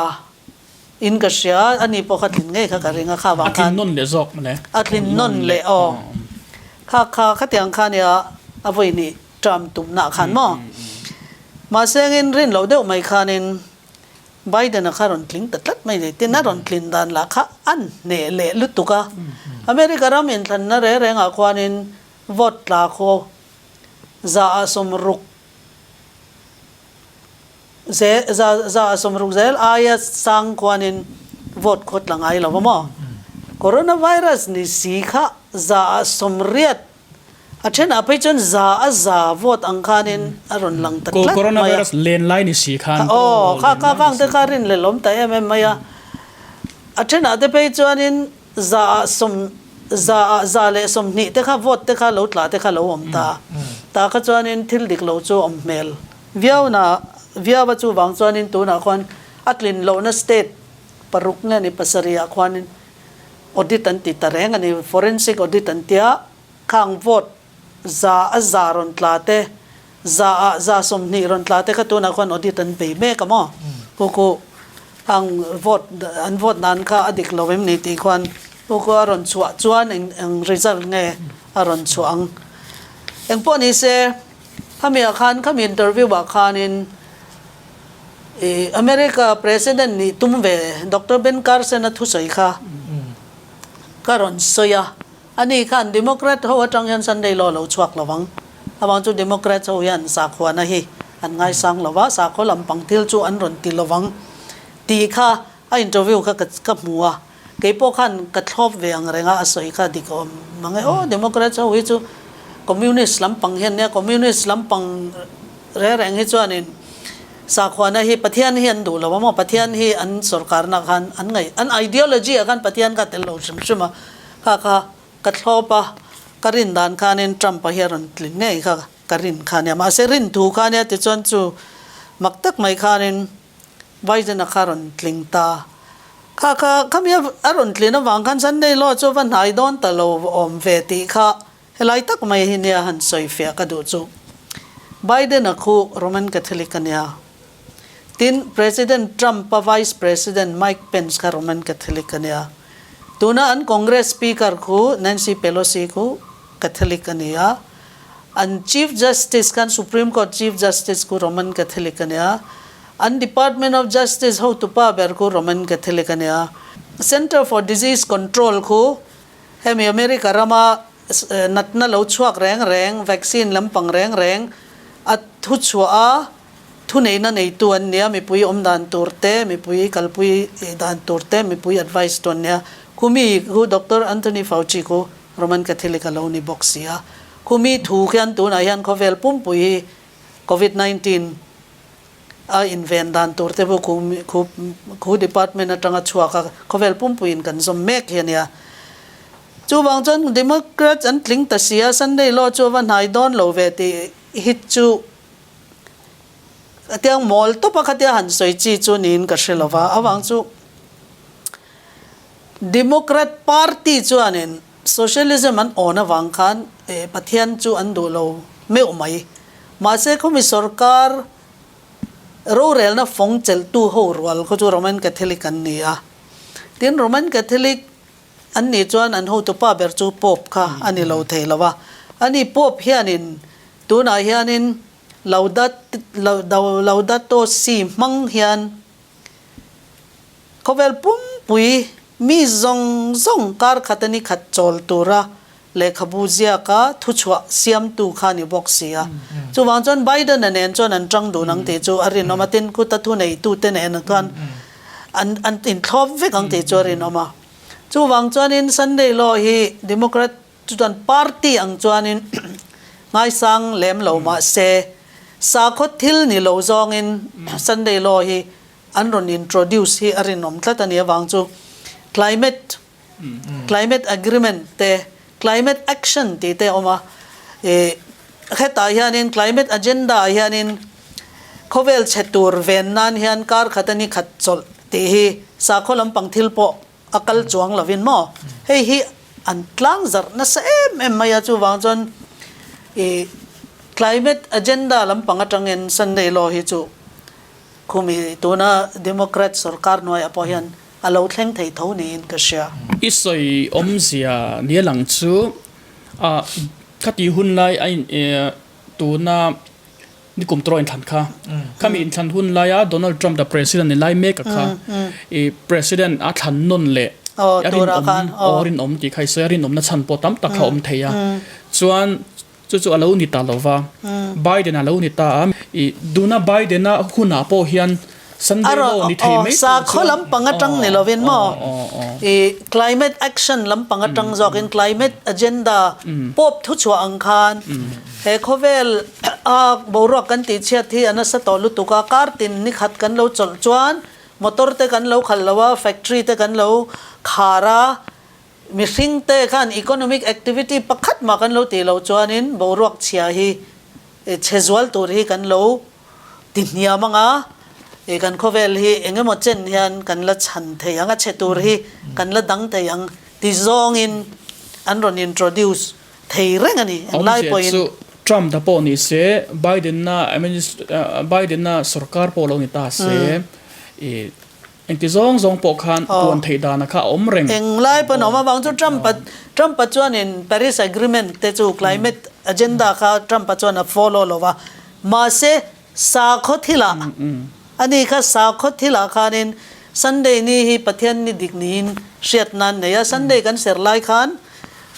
B: In ka hria, a ni pawh kha tlin ngei kha ka ring a, kha vang khan.
A: A tlin nawn leh zawk mawle.
B: A tlin nawn leh aw. Kha kha khatiang kha nia a vawi hnih term tumna khan maw. Mahse engin rin loh deuh mai khanin Biden-a kha rawn tling ta tlat mai ni. Tin a rawn tlin dan lah kha a hneh leh lutuk a. America ram inthlanna reng rengah khuanin vote tla khaw 60%. 160 zel aia sang khuanin vote khaw tla ngai lo va maw? Coronavirus ni si kha 80% a thenah phei chuan 100% vote ang khanin a rawn lang ta tlat mai a.
A: Coronavirus len lai ni si khan.
B: Aw, kha kha vang te kha rin leh lawm ta em em mai a. A thenah te phei chuanin 120% te kha vote te kha lo tla te kha lo awm ta. Tah kha chuanin thil dik lo chu awm hmel. Viauna viau a chuvang chuanin tunah khuan a tlin lohna state paruk nge ni pasarihah khuanin audit an ti ta reng a ni. Forensic audit an tia khang vote 100% rawn tla te, 20% rawn tla te kha tunah khuan audit an bei mek a maw? Khu khu khang vote an vote nan kha a dik lo em ni tih khuan khu khu a rawn chhuah chuan eng eng result nge a rawn chhuah ang. Engpawh ni se. Khamiah khan khami interview ah khanin ih America President nih tum ve Doctor Ben Carson a thusawi kha ka rawn sawi a, ani khan Democrat ho atang hian Sunday law lo chhuak lo ang, amah chu Democrats ho hian sakhuana hi an ngaisang lo va, sakhaw lampang thil chu an rawn ti lo ang tih kha a interview kha ka hmu a. Kei pawh khan ka thlawp ve ang reng a, a sawi kha dik awm mang e. Aw, Democrats ho hi chu Communist lampang hian nia, Communist lampang reng reng hi chuanin sakhuana hi Pathian hi an duh lo a maw, Pathian hi an sorkarna khan an ngaih, an ideology ah khan Pathian kha a tel lo hrim hrim a, kha kha ka thlawp a, ka rin dan khanin Trump-a hi a rawn tlin ngei kha ka rin kha nia. Mahse rin thu kha nia tichuan chu mak tak mai khanin Biden-a kha rawn tling ta. Kha kha khami a rawn tlin avang khan Sunday law chu va hnai dawn ta lo awm ve tih kha helai tak mai hi nia han sawi fiah ka duh chu. Biden-a khu Roman Catholic a nia. Tin, President Trump-a Vice President Mike Pence kha Roman Catholic a nia. Tuna an Congress Speaker khu Nancy Pelosi khu Catholic a ni a. An Chief Justice khan Supreme Court Chief Justice khu Roman Catholic a nia. An Department of Justice hotupa ber khu Roman Catholic a nia. Center for Disease Control khu hemi America rama natna lo chhuak reng reng, vaccine lampang reng reng a thuchhuah a thuneihna neitu an nia, mipui awm dan tur te, mipui kalpui dan tur te, mipui advice tu an nia. Khumi khu Doctor Anthony Fauci khu Roman Catholic a lo ni bawk si a. Khumi thu khian tunah hian khawvel pumpui hi Covid 19 a inven dan tur te pawh khu khu khu department atanga chhuak a, khawvel pumpuiin kan zawm mek hi a nia. Chuvang chuan Democrats an tling ta si a, Sunday law chu a va hnai dawn lo ve tih. hi chu tiang mawl tawpa khatia han sawi chi chu niin ka hre lo va, avang chu Democrat Party chuanin Socialism an awn avang khan Pathian chu an duh lo meuh mai. Mahse khawmi sorkar rorelna fawng chelhtu ho rual khaw chu Roman Catholic an ni a. Tin, Roman Catholic an nih chuan an hotupa ber chu Pope kha a ni lo thei lo a. Ani Pope hianin tunah hianin Laudato Si hmang hian Khawvel pumpui mi zawng zawng kar khat a ni khat chawl tura lehkhabu ziaka thuchhuah siamtu kha a ni bawk si a. Chuvang chuan Biden-a nen chuan an tang dun ang tih chu a rinawm a, tin kuta thuneitute nen khan an an inthlawp vek ang tih chu a rinawm a. Chuvang chuanin Sunday Law hi Democrat chuan party ang chuanin ngaisang lem lo mah se sakhaw thil ni lo zawngin Sunday Law hi an rawn introduce hi a rinawm tlat a nih avang chu climate climate agreement te climate action tih te a awm a ih hetah hianin climate agenda ah hianin khawvel chhe tur ven nan hian kar khat a ni khat chawlh tih hi sakhaw lampang thil pawh a kal chuang lovin maw hei hi an tlang zarh nasa em em mai a chuvang chuan ih climate agenda lampang atangin Sunday law hi chu Khumi tuna Democrat sorkar hnuaiah pawh hian a lo thleng thei tho niin ka hria.
A: I sawi awmzia nia lang chu ah khati hun lai a in tuna nikum tawh inthlan kha khami inthlan hun laia Donald Trump the president ni lai mek a kha i president a thlan nawn leh a rinawm aw rinawm tih kha i sawi a rinawmna chhan pawh tam tak kha a awm thei a chuan Chu chu a lo ni ta lo va, Biden a lo ni ta a. I tuna Biden-a hunah pawh hian Sunday law ni thei mai tur chuan.
B: Sakhaw lampang atang ni lovin maw? I climate action lampang atang zawkin climate agenda pawp thuchhuah ang khan he khawvel a boruak kan tihchhiat hi a nasa tawh lutuk a, kar tin ni khat kan lo chawlh chuan motor te kan lo khalh lo a, factory te kan lo khar a, Mihring te khan economic activity pakhat mah kan lo tih loh chuanin boruak chhia hi chhe zual tur hi kan lo ti hniam ang a, kan khawvel hi eng emaw chen hian kan la chhan thei ang a, chhe tur hi kan la dang thei ang ti zawngin an rawn introduce thei reng a ni englai pawhin.
A: Awmzia chu Trump ta pawh ni se, Biden-a Biden-a sorkar pawh lo ni ta se, Engti zawng zawng pawh khan puan theih dana kha a awm reng.
B: Englai pawn a awm avang chu Trump-a Trump-a chuanin Paris Agreement te chu climate agenda kha Trump-a chuan a follow lo va. Mahse sakhaw thilah ani kha sakhaw thilah khanin Sunday ni hi Pathian ni dik niin hriat nan nei a. Sunday kan ser lai khan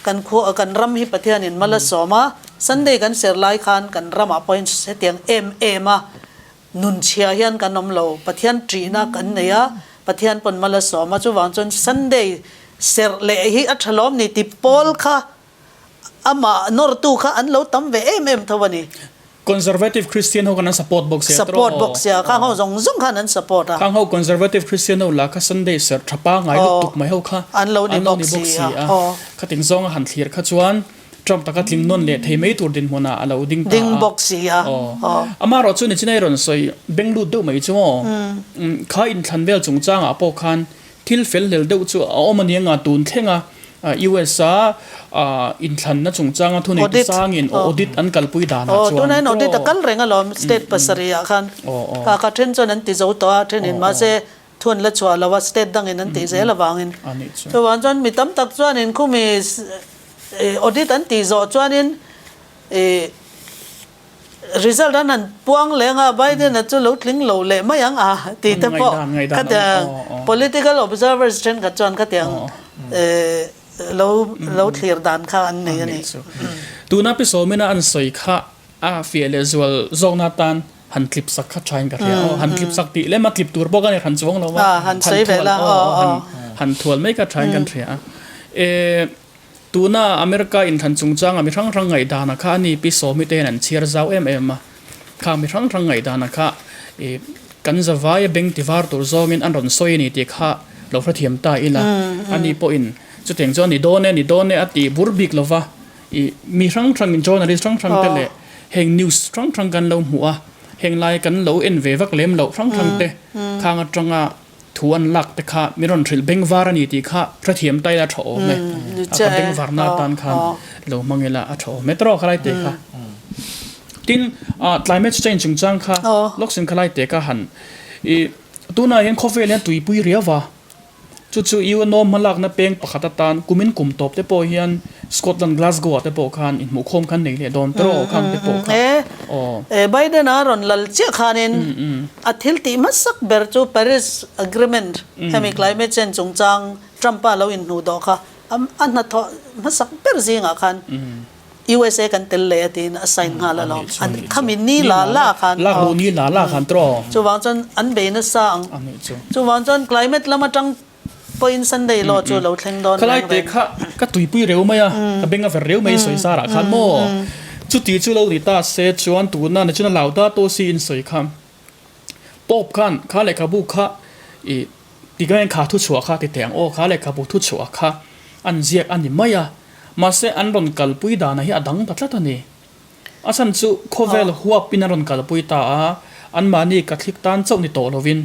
B: kan khua kan ram hi Pathianin mal a sawm a. Sunday kan ser lai khan kan ramah pawhin hetiang em em a Nun chhia hian kan awm lo, Pathian ṭihna kan nei a, Pathian pawn mal a sawm a, chuvang chuan Sunday serh leh hi a ṭha lawm ni ti pawl kha amah nawrtu kha an lo tam ve em em tho a ni.
A: Conservative Christian ho khan an support bawk sia tawh.
B: Support bawk sia, khang ho zawng zawng khan an support a.
A: Khang ho Conservative Christian ho lah kha Sunday serh ṭha pangngai lutuk mai ho kha
B: an lo ni bawk si a.
A: Khatin zawnga han thlir kha chuan Trump taka tling nawn leh thei mai tur dinhmunah a lo ding ta a.
B: Ding bawk si a.
A: Aw. Amaherawh chu nichina i rawn sawi beng lut deuh mai chu maw? Kha inthlan vel chungchangah pawh khan thil fel hlel deuh chu a awm a ni anga tun thlenga US a inthlanna chungchanga thuneitu sangin audit an kalpui danah chuan.
B: Aw, tunah hian audit a kal reng alawm state pasarihah khan. Kha kha then chuan an ti zo tawh a, thenin mahse Thu an la chhuah lo a, state dangin an tih zel avangin. Chuvang chuan mi tam tak chuanin khumi audit an tih zawh chuanin result an han puang leng a, Biden-a chu lo tling lo leh mai ang a tih te pawh khatiang political observers thenkhat chuan khatiang lo lo thlir dan kha an nei a ni.
A: Tuna Pi Sawmina an sawi kha a fiah leh zual zawkna atan Han tlip sak kha thain ka hria aw, han tlip sak tih lem a tlip tur pawh ka ni hran chuang lo a,
B: han thual
A: aw han thual mai kha thain kan hria a. E tuna America inthlan chungchanga mi hrang hrang ngaihdana kha ani Pi Sawmi te hian an chhiar zau em em a, khang mi hrang hrang ngaihdana kha e kan zavaia beng ti var tur zawngin an rawn sawi a ni tih kha lo hrethiam ta ila, ani pawhin chutiang chu a ni dawn e, ni dawn e a tih bur bik lo va, i mi hrang hrangin journalist hrang hrang te leh. Heng news hrang hrang kan lo hmuh a, heng lai kan lo en ve vak lem loh hrang hrang te khang atanga thu an lak te kha min rawn hrilh bengvar a ni tih kha hrethiam ta ila a tha awm e. Ka bengvarna atan khan lo hmang ila a tha awm e tawh khalai te kha. Tin, climate change chungchang kha lawksin khalai te kha han i tunah hian khawvel hian tuipui riau va. Chu chu UNO hmalakna peng pakhat atan kumin kum tawp te pawh hian Scotland Glasgow ah te pawh khan inhmuhkhawm khan nei leh dawn tawh khang te pawh kha aw.
B: Biden a rawn lal chiah khanin a thil tih hmasak ber chu Paris Agreement hemi climate change chungchang Trump-a lo inhnuh dawh kha a hnathawh hmasak ber zingah khan USA kan tel leh a tiin a sign nghal alawm. An khami ni la la khan.
A: Lak luh ni la la khan tawh.
B: Chuvang chuan an bei nasa ang. Chuvang chuan climate lam atang pawhin Sunday law chu lo thleng dawn
A: reng reng. Khalai te kha ka tuipui reu mai a, ka beng a ver reu mai sawi zarah khan maw. Chuti chu lo ni ta se chuan tuna ni chuan a Laudato Si in sawi kha. Pope khan kha lehkhabu kha i tikaiin kha thuchhuah kha ti teh ang aw, kha lehkhabu thuchhuah kha an ziak a ni mai a, mahse an rawn kalpui dana hi a dang ta tlat a ni. A chhan chu khawvel huapin an rawn kalpui ta a, anmahni Catholic tan chauh ni tawh lovin,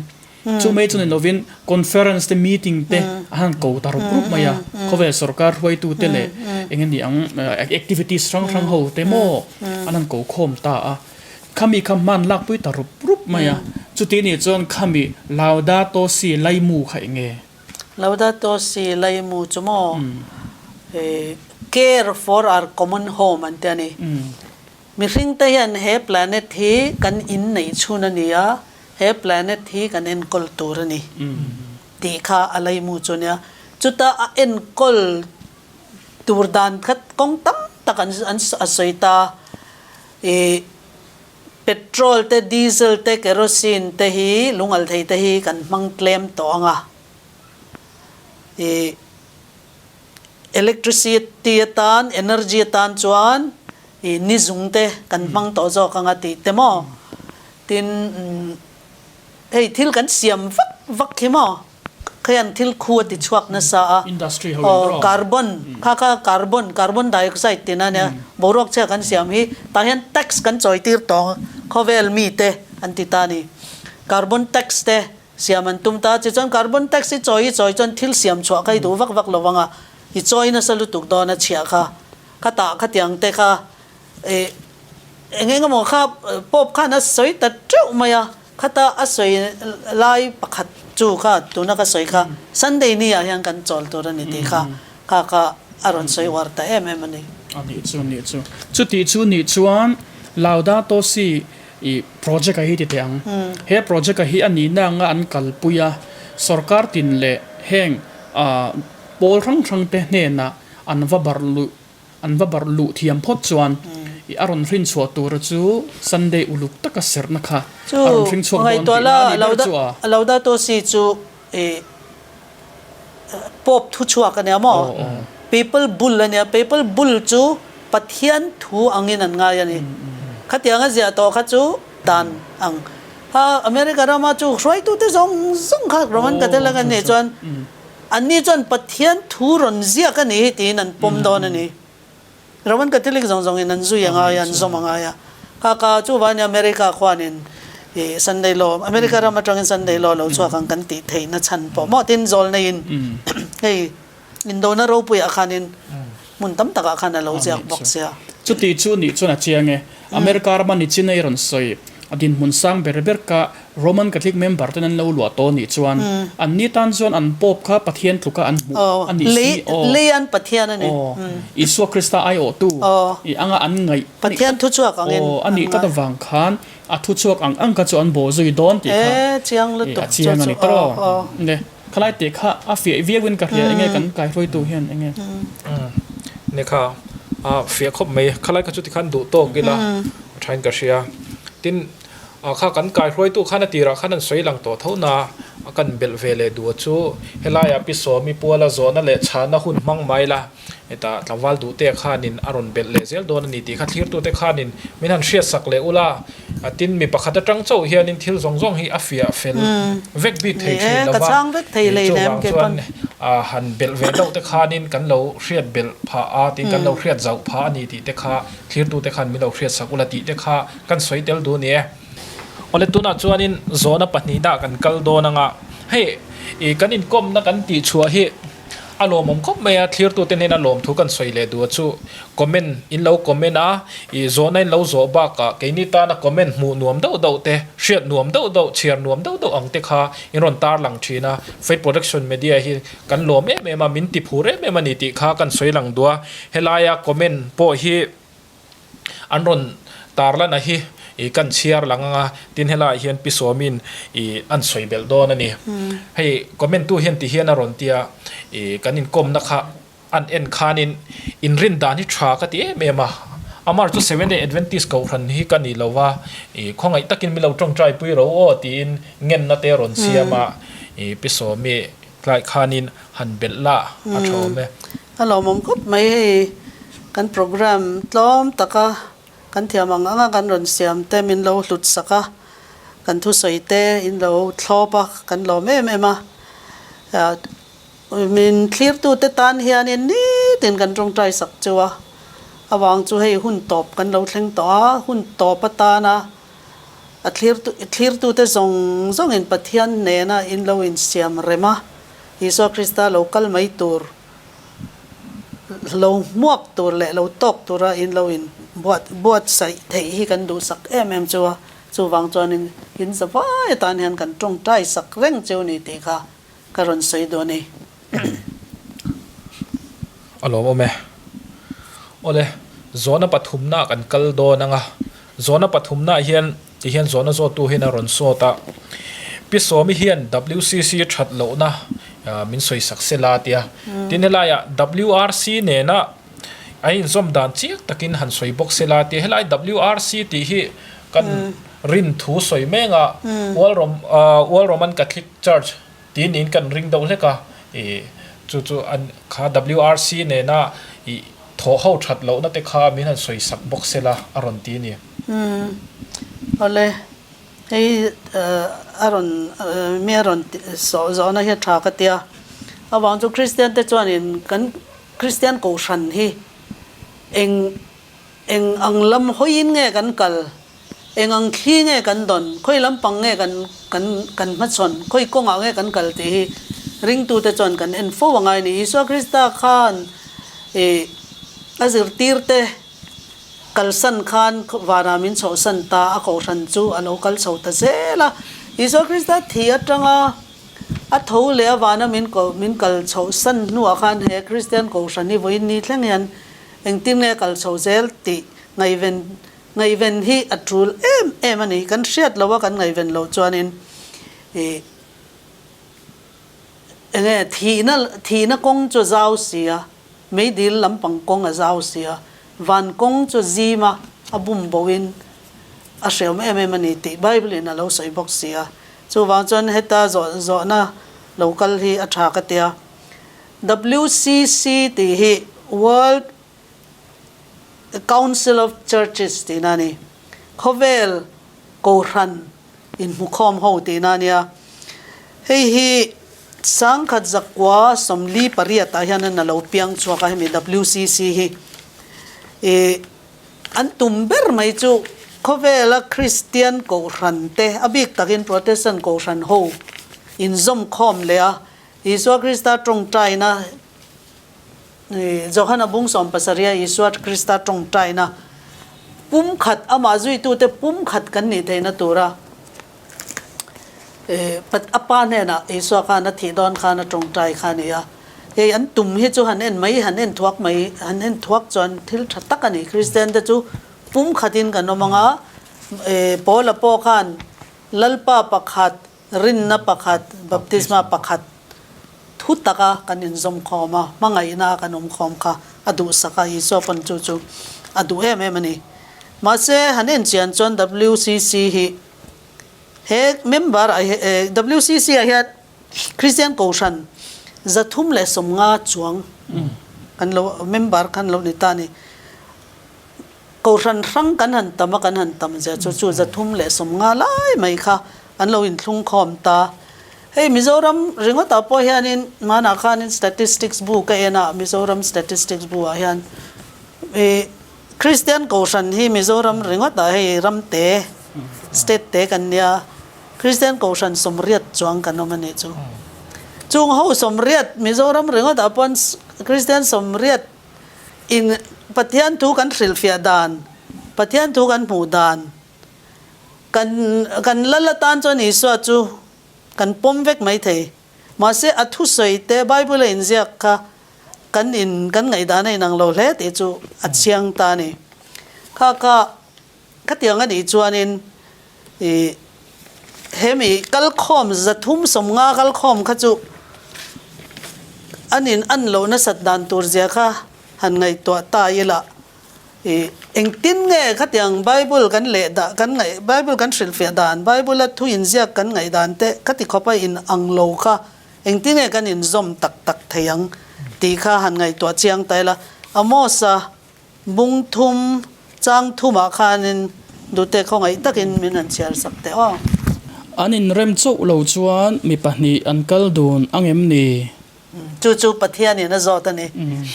A: chu mai chu ni lovin conference te meeting te a han ko ta rup rup mai a, khawvel sorkar hruaitute leh eng nge ni ang activities hrang hrang ho te maw an han ko khawm ta a. Khami kha hman lakpui ta rup rup mai a, chuti nih chuan khami Laudato Si laimu kha eng nge?
B: Laudato Si laimu chu maw Care for our common home an ti a ni. Mihring te hian he planet hi kan in neih chhun a ni a, he planet hi kan enkawl tur a ni tih kha a laimu chu a nia. Chuta a enkawl tur dan kha kawng tam tak an a sawi ta. I petrol te, diesel te, kerosene te hi lungal thei te hi kan hmang tlem tawh ang a. I electricity atan, energy atan chuan i ni zung te kan hmang tawh zawk ang a tih te maw. Tin, hei thil kan siam vak vak hi maw. Khian thil khu a ti chhuak nasa a, aw carbon kha kha carbon, carbon dioxide tihna ania, boruak chhia kan siam hi tah hian tax kan chawi tir tawng khawvel mite an ti ta a ni. Carbon tax te siam an tum ta, tichuan carbon tax hi chawi i chawi chuan thil siam chhuah kha i duh vak vak lo vang a, i chawi nasa lutuk dawn a chhiah kha, khatah khatiang te kha ih eng eng emaw kha Pope khan a sawi ta teuh mai a. Khata a sawi lai pakhat chu kha tuna ka sawi kha Sunday ni ah hian kan chawl tur a ni tih kha kha kha a rawn sawi uar ta em em a ni.
A: A nih chu, nih chu. Chuti chu nih chuan Laudato Si i project a hi ti teh ang. He project a hi a nihna anga an kalpui a, sorkar tin leh heng pawl hrang hrang te hnenah an va barh luh An va barh luh thiam phawt chuan i a rawn hrin chhuah tura chu Sunday uluk taka serhna kha a rawn hring chhuak dawn tihna a nih ber chu a.
B: Laudato Si chu i Pope thu chhuak a nia maw? Papal Bull a nia, Papal Bull chu Pathian thu angin an ngai a ni. Khatiang a ziah tawh kha chu dan ang. Kha America rama chu hruaitute zawng zawng kha Roman Catholic an nih chuan Anni chuan Pathian thu rawn ziak a ni hi tiin an pawm dawn a ni. Roman Catholic zawng zawngin an zui a ngai a, an zawm a ngai a. Kha kha chuvangin America khuanin ih Sunday law, America ram atangin Sunday law lo chhuak ang kan tih theihna chhan pawh maw tin zawl neiin hei indona ropuiah khanin hmun tam takah khan a lo ziak bawk sia.
A: Chuti chu nih chuan a chiang e. America rama ni chin a i rawn sawi. A dinhmun sang ber ber ka Roman Catholic member ten an lo luah tawh nih chuan an ni tan chuan an Pope kha Pathian tluka an hmuh a nih si aw.
B: Lei an Pathian a ni.
A: Aw. Isua Krista aiawhtu i anga an ngaih
B: Pathian thuchhuak angin
A: aw a nih tlat avang khan a thuchhuak ang ang kha chu an bawh zui dawn tih kha a chiang a ni tawh aw. Ne khalai tih kha a fiah viau in ka hria enge kan kaihruaitu hian enge.
C: Ne kha a fiah khawp mai khalai kha chu tikhan duh tawk ila a thain ka hria. Tin, kha kan kaihruaitu khan a tirah khan an sawi lang tawh tho na, a kan belh ve leh duh chu helaiah Pi Sawmi Puala zawhna leh chhana hun hmang mai la, hetah tlangval duhte khanin a rawn belh leh zel dawn a ni tih kha thlirtute khanin min han hriatsak leh ula, tin mi pakhat atang chauh hianin thil zawng zawng hi a fiah fel vek bik thei thin lo va, chuvang chuan. han belh ve deuh te khanin kan lo hriat belh phah a tin kan lo hriat zauh phah a ni tih te kha thlirtute khan min lo hriat sak ula tih te kha kan sawi tel duh a ni e. Awle tunah chuanin zawhna pahnihna kan kal dawn anga hei ih kan inkawmna kan tih chhuah hi a lawmawm khawp mai a thlirtute hnena lawmthu kan sawi leh duh a chu comment in lo comment a ih zawhna in lo zawh bakah keini tana comment hmuh nuam deuh deuh te hriat nuam deuh deuh chhiar nuam deuh deuh ang te kha in rawn tarlang thin a Faith Production Media hi kan lawm em em a min ti phur em em a ni tih kha kan sawi lang duh a helaia comment pawh hi An rawn tarlana hi ih kan chhiar lang anga tin helaiah hian Pi Sawmin ih an sawi belh dawn a ni. Hei comment tu hian ti hian a rawn tia ih kan inkawmna kha an en khanin inrin dan hi tha ka ti em em a. Amar chu Seventh Day Adventist kohhran hi ka ni lo va ih khawngaih takin min lo tawngtai pui ro aw tiin ngenna te a rawn siam a ih Pi Sawmi tlai khanin han belh la a tha awm e.
B: A lawmawm khawp mai hei kan program tlawm taka kan thiam ang anga kan rawn siam te min lo hlut sak a, kan thusawi te in lo thlawp a kan lawm em em a. Min thlirtute tan hianin nitin kan tawngtai sak chu a, avang chu hei hun tawp kan lo thleng tawh a, hun tawp atana a thlirtute zawng zawngin Pathian hnena in lo insiam rem a. Isua Krista lo kal mai tur, lo hmuak tur leh lo tawk tura in lo in buat buatsaih theih hi kan duhsak em em chu a, chuvang chuanin in za vai atan hian kan tawngtai sak reng cheu ni tih kha ka rawn sawi duh a ni.
C: A lawmawm e. Awle, zawhna pathumna kan kal dawn ang a, Zawhna pathumnaah hian ti hian zawhna zawttu hian a rawn sawt a, Pi Sawmi hian WCC that lohna min sawi sak se la tia. Tin helaiah WRC nena a inzawm dan chiang takin han sawi bawk se la tia. Helai WRC tih hi kan rin thu sawi meng a, World Roman Catholic Church Tih niin kan ring deuh hlek a, ih chu chu an kha WRC nena ih thawh ho that lohna te kha min han sawi sak bawk se la a rawn ti a ni.
B: Umm awle hei a rawn mi a rawn sawh zawhna hi a tha ka tia, avang chu Kristian te chuanin kan Kristian kohhran hi eng Eng ang lam hawiin nge kan kal? Eng ang thli nge kan dawn? Khawi lampang nge kan kan kan hmachhawn? Khawi kawngah nge kan kal tih hi ringtute chuan kan en fo a ngai a ni. Isua Krista khan ih a zirtirte kalsan khan vanah min chhohsan ta a kohhran chu a lo kal chho ta zel a. Isua Krista thi atanga a tho leh a vana min ko min kal chhohsan hnuah khan he Kristian kohhran hi vawiin ni thleng hian Engtin nge kal chho zel tih ngaihven ngaihven hi a tul em em a ni. Kan hriat loh a kan ngaihven loh chuanin ih enge thihna thihna kawng chu a zau si a, meidil lampang kawng a zau si a, van kawng chu zim a, a bum boin a hreawm em em a ni tih Bible in a lo sawi bawk si a. Chuvang chuan heta zawh zawhna lo kal hi a tha ka tia. WCC tih hi World Council of Churches tihna a ni. Khawvel Kohhran inhmukhawm ho tihna a nia. Hei hi sangkhat zakua 48 ah hian a lo piang chhuak a hemi WCC hi. Ih an tum ber mai chu khawvela Kristian Kohhran te a bik takin Protestant Kohhran ho inzawmkhawm leh a Isua Krista tawngtaina Johana bung sawmpasarih a Isua Krista tawngtaina pumkhat amah zuitute pumkhat kan nih theihna tura a pa hnenah Isua khan a thih dawn khan a tawngtai kha a ni a. Hei an tum hi chu han en mai han en thuak mai han en thuak chuan thil tha tak a ni. Kristian te chu pumkhatin kan awm ang a, Paula pawh khan Lalpa pakhat Rinna pakhat, baptisma pakhat thu taka kan inzawm khawm a, hmangaihna kan awm khawm kha a duhsak a, Isua pawn chu chu a duh em em a ni. Mahse, han en chian chuan WCC hi he member ah hi WCC ah hian Kristian Kohhran 350 chuang kan lo member khan lo ni ta a ni. Kohhran hrang kan han tam a, kan han tam zia chu chu 350 lai mai kha an lo inthlung khawm ta. Hei Mizoram ringawtah pawh hianin hmanah khanin statistics bu ka en a, Mizoram statistics bu ah hian ih Kristian Kohhran hi Mizoram ringawtah hei ram te, state te kan nia, Kristian Kohhran 80 chuang kan awm a nih chu. Chung ho 80 Mizoram ringawtah pawn Kristian 80 in Pathian thu kan hrilhfiah dan, Pathian thu kan hmuh dan, Kan kan lal atan chuan Isua chu kan pawm vek mai thei. Mahse a thusawi te Bible a inziak kha kan in kan ngaihdan a inang lo hle tih chu a chiang ta a ni. Kha kha khatiang a nih chuanin ih hemi kalkhawm 350 kalkhawm kha chu an in an loh nasat dan tur zia kha han ngaihtuah ta ila. I engtin nge khatiang Bible kan leh dah kan ngaih Bible kan hrilhfiah dan Bible a thu inziak kan ngaih dan te khati khawpa in ang lo kha engtin nge kan inzawm tak tak thei ang tih kha han ngaihtuah chiang ta ila Amos a bung thum chang thumah khanin dute khawngaih takin min han chhiar sak teh aw.
A: An inrem chauh lo chuan mi pahnih an kal dun ang em ni?
B: Chu chu Pathianin a zawt a ni.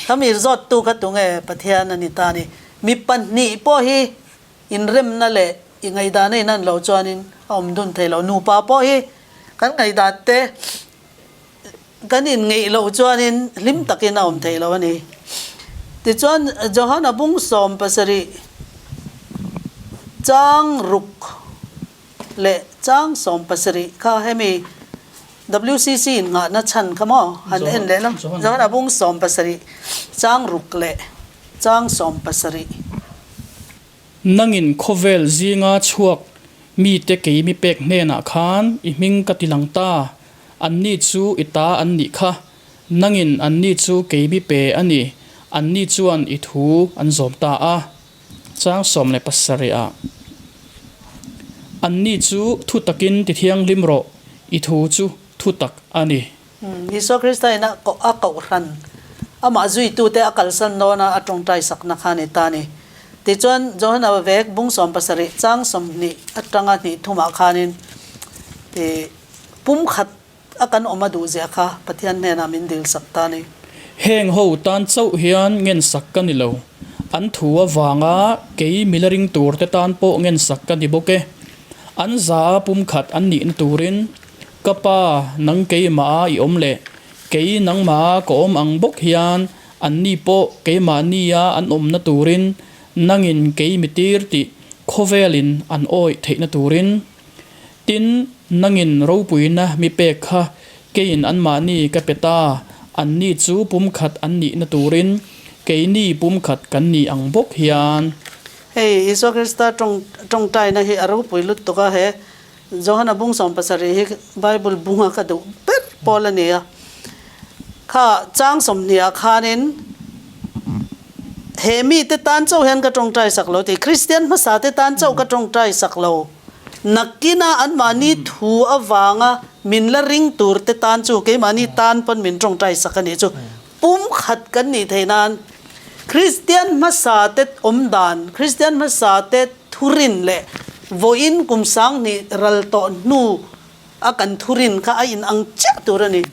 B: Kha mi zawttu kha tunge Pathian a ni ta a ni. Mi pahnih pawh hi inremna leh i ngaihdan a inan loh chuanin a awm dun thei lo. Nupa pawh hi kan ngaihdan te kan inngeih loh chuanin hlim takin a awm thei lo a ni. Tichuan Johana bung 17 chang ruk leh chang 17 kha hemi WCC in nghahna chhan kha maw han en leh la, Johana bung 17 chang ruk leh chang 17.
A: Nangin khawvel zinga chhuak mite kei mi pek hnenah khan i hming ka ti lang ta, anni chu i ta an nih kha, nangin anni chu kei mi pe a ni, anni chuan i thu an zawm ta a. Chang 17 ah, Anni chu thu takin ti thianghlim rawh, i thu chu thu tak a ni.
B: Isua Krista in a a kohhran, amah zuitute a kalsan dawn a, a tawngtai sakna kha a ni ta a ni. Tichuan, Johana vek bung 17 chang 20 atanga hnih thumah khanin i pumkhat A kan awm a duh zia kha Pathian hnenah min dil sak ta a ni.
A: Heng ho tan chauh hian ngensak ka ni lo. An thu avanga kei mila ring tur te tan pawh ngensak ka ni bawk e. An za a pumkhat an nihna turin, Ka pa, nang keimah a i awm leh kei nangmah a ka awm ang bawk hian anni pawh keimahnia an awmna turin nangin kei mi tir tih khawvelin an awih theihna turin. Tin, nangin ropuina mi pek kha keiin anmahni ka pe ta, anni chu pumkhat an nihna turin keini pumkhat kan ni ang bawk hian.
B: Hei, Isua Krista tawng tawngtaina hi a ropui lutuk a, he Johana bung 17 hi Bible bunga ka duh ber pawl a ni a. Kha chang 20 ah khanin he mite tan chauh hian ka tawngtai sak lo tih, Kristian hmasa te tan chauh ka tawngtai sak lo. Nakina anmahni thu avanga min la ring tur te tan chu keimahni tan pawn min tawngtai sak a nih chu. Pumkhat kan nih theih nan Kristian hmasa te awm dan, Kristian hmasa te thurin leh vawiin kum 2000 ral tawh hnu a kan thurin kha a inang chiah tur a ni.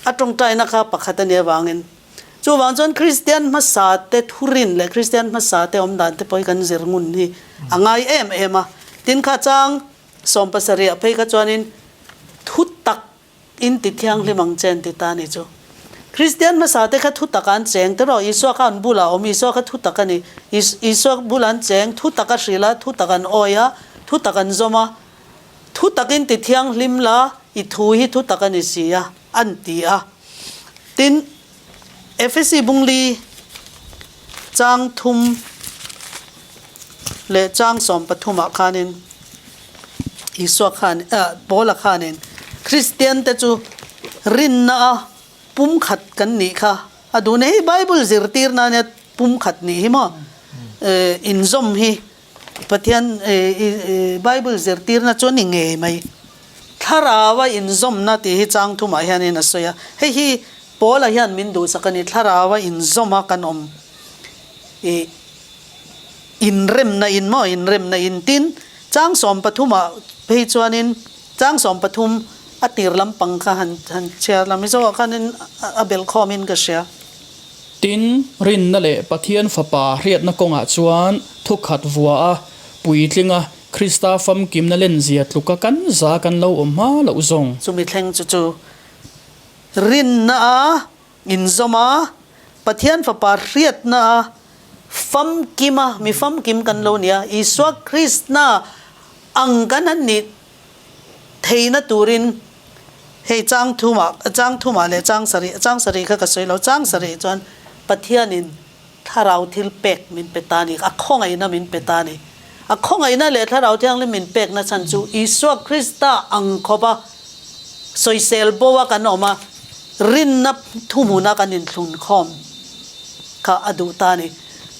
B: A tawngtaina kha pakhat a nih avangin. Chuvang chuan Kristian hmasa te thurin leh Kristian hmasa te awm dan te pawh hi kan zir ngun hi a ngai em em a. Tin kha chang 17 ah phei kha chuanin thu tak in ti thianghlim ang che an ti ta a ni chu. Kristian hmasa te kha thu tak an cheng te rawh Isua kha an bulah a awm, Isua kha thu tak a ni. Isua bulah an cheng, thu tak a hrilh a, thu tak an awi a, thu tak an zawm a. Thu takin ti thianghlim la, i thu hi thu tak a ni si a, an ti a. Tin, Efesi bungli chang thum leh chang 13 ah khanin Isua khan, Paula khanin Kristian te chu rinna a pumkhat kan nih kha a duh nei. Hei Bible zirtirna ania pumkhat nih hi maw? Inzawm hi Pathian Bible zirtirna chu a ni ngei mai. Thlaraua inzawmna tih hi chang thumah hianin a sawi a. Hei hi Paula hian min duhsak a ni. Thlaraua inzawma kan awm i inremna in maw inremna in tin chang 13 ah phei chuanin. Chang 13 a tir lampang kha han han chhiar la, Mizo ah khanin a belh khawmin ka hria.
A: Tin, rinna leh Pathian Fapa hriatna kawngah chuan thukhat vua a, puitlinga Krista famkimna lenzia tluka kan za kan lo awm hma loh zawng.
B: Chumi thleng chu chu rinna a inzawm a, Pathian Fapa hriatna a famkim a, mi famkim kan lo ni a, Isua Kristna ang kan han nih theihna turin hei chang thumah, chang thumah leh chang sarih, chang sarih kha ka sawi lo, chang sarih chuan Pathianin Thlarau thil pek min pe ta a ni, a khawngaihna min pe ta a ni. A khawngaihna leh Thlarau Thianghlim min pekna chhan chu Isua Krista ang khawpa sawisel bo a kan awm a, rinna thuhmuna kan inthlun khawm kha a duh ta a ni.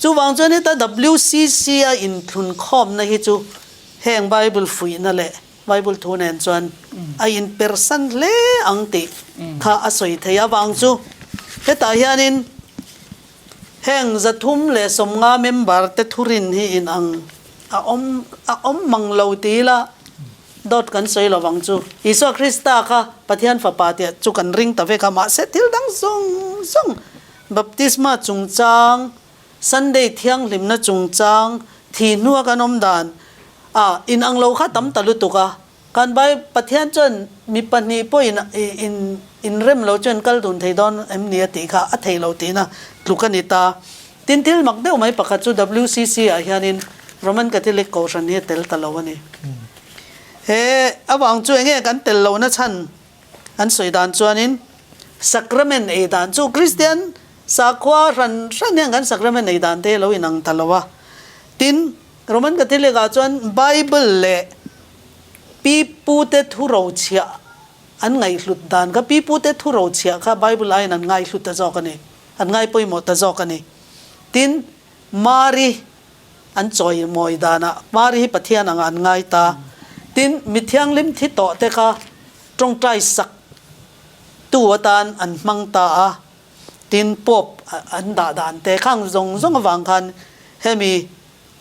B: Chuvang chuan heta WCC a inthlun khawmna hi chu heng Bible fuihna leh Bible thu nen chuan a inpersan hle ang tih kha a sawi thei avang chu hetah hianin heng 350 member te thurin hi inang a awm a awm mang lo ti ila dawt kan sawi lo vang chu. Isua Krista kha Pathian Fapa tih chu kan ring ta vek a, mahse thil dang zawng zawng baptisma chungchang, Sunday thianghlimna chungchang thih hnua kan awm dan a inang lo kha tam ta lutuk a, kan Bai Pathian chuan mi pahnih pawh in in inrem lo chuan kal dun thei dawn em ni a tih kha a thei lo tihna tluk a ni ta. Tin thil mak deuh mai pakhat chu WCC ah hianin Roman Catholic Kohhran hi a tel ta lo a ni. He avang chu enge kan tel lohna chhan An sawi dan chuanin sacrament ei dan chu Kristian sakhua hran hran hian kan sacrament ei dan te hi lo inang ta lo a. Tin, Roman Catholic ah chuan Bible leh pipute thurochhiah an ngaihhlut dan kha pipute thurochhiah kha Bible aiin an ngaihhlut ta zawk a ni, an ngaipawimawh ta zawk a ni. Tin, Mari an chawimawi danah Mari hi Pathian angah an ngai ta. Tin, mi thianghlim thi tawh te kha tawngtai sak tu atan an hmang ta a. Tin, Pope an dah dan te khang zawng zawng avang khan hemi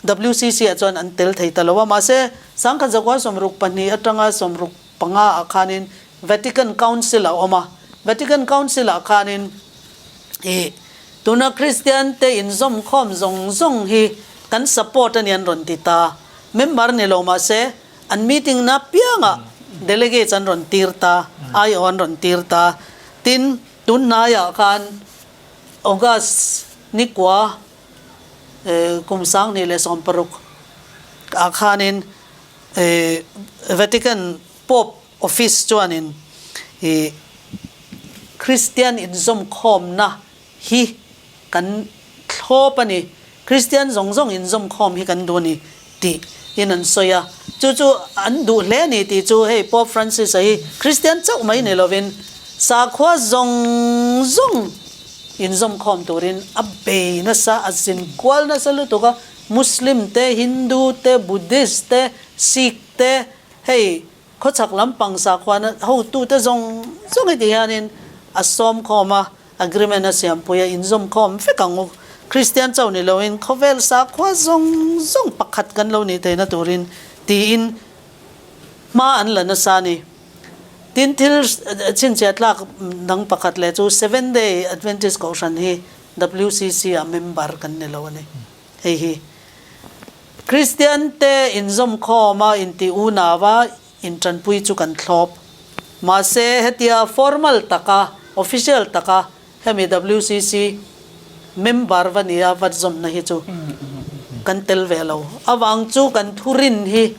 B: WCC ah chuan an tel thei ta lo a. Mahse, sangkhat zakua 62 atanga 65 ah khanin Vatican Council a awm a. Vatican Council ah khanin ih Tuna Kristian te inzawm khawm zawng zawng hi kan support a ni an rawn ti ta. Member ni lo mahse an meeting na piangah delegates an rawn tir ta, aiawh an rawn tir ta. Tin, tun hnaiah khan August nikua kum 2016 ah khanin Vatican Pope Office chuanin ih Kristian inzawmkhawmna hi kan thlawp a ni, Kristian zawng zawng inzawmkhawm hi kan duh a ni tih in an sawi a, chu chu an duh hle a ni tih chu hei Pope Francis-a hi Kristian chauh mai ni lovin sakhua zawng zawng inzawmkhawm turin a bei nasa, a zin kual nasa lutuk a, Muslim te, Hindu te, Buddhist te, Sikh te, Hei, khawchhak lampang sakhuana hotute zawng zawng heti hianin a sawm khawm a, agreement a siampui a, inzawm khawm vek ang u. Kristian chauh ni loin khawvel sakhua zawng zawng pakhat kan lo nih theihna turin tiin hma an la nasa a ni. Tin, thil chhinchhiah tlak dang pakhat leh chu Seventh Day Adventist Kohhran hi WCC ah member kan ni lo a ni. Hei hi Kristian te inzawm khawm a intih unau a intanpui chu kan thlawp. Mahse hetia formal taka, official taka hemi WCC member va nia va zawmna hi chu kan tel ve lo. Avang chu kan thurin hi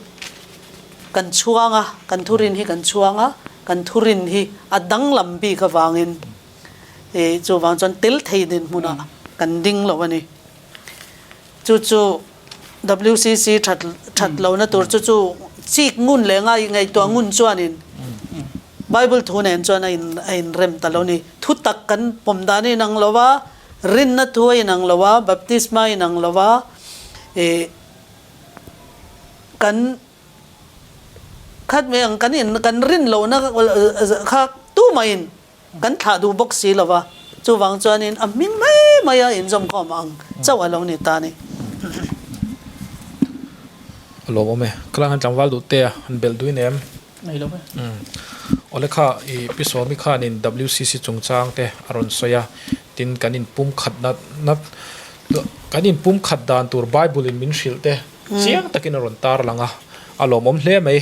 B: kan chhuang a, kan thurin hi kan chhuang a, kan thurin hi a danglam bik avangin chuvang chuan tel thei dinhmunah kan ding lo a ni. Chu chu WCC that that lohna tur chu chu chik ngun leh ngai ngaihtuah ngun chuanin Bible thu nen chuan a in a inrem ta lo ni. Thu tak kan pawm dan a inang lo va, rinna thu a inang lo va, baptisma a inang lo va, ih kan khat mai ang kan in kan rin lohna kha tumahin Kan thlah duh bawk si lo va, chuvang chuanin a hming mai mai a inzawmkhawm ang chauh a lo ni ta a ni.
C: A lawmawm e. Ka lang han tlangval duh te a, han belh duin em?
A: Nei lo ve.
C: Awle kha i Pi Sawmi khanin WCC chungchang te a rawn sawi a, tin kan inpumkhat na na kan inpumkhat dan tur Bible in min hrilh te chiang takin a rawn tarlang a, a lawmawm hle mai.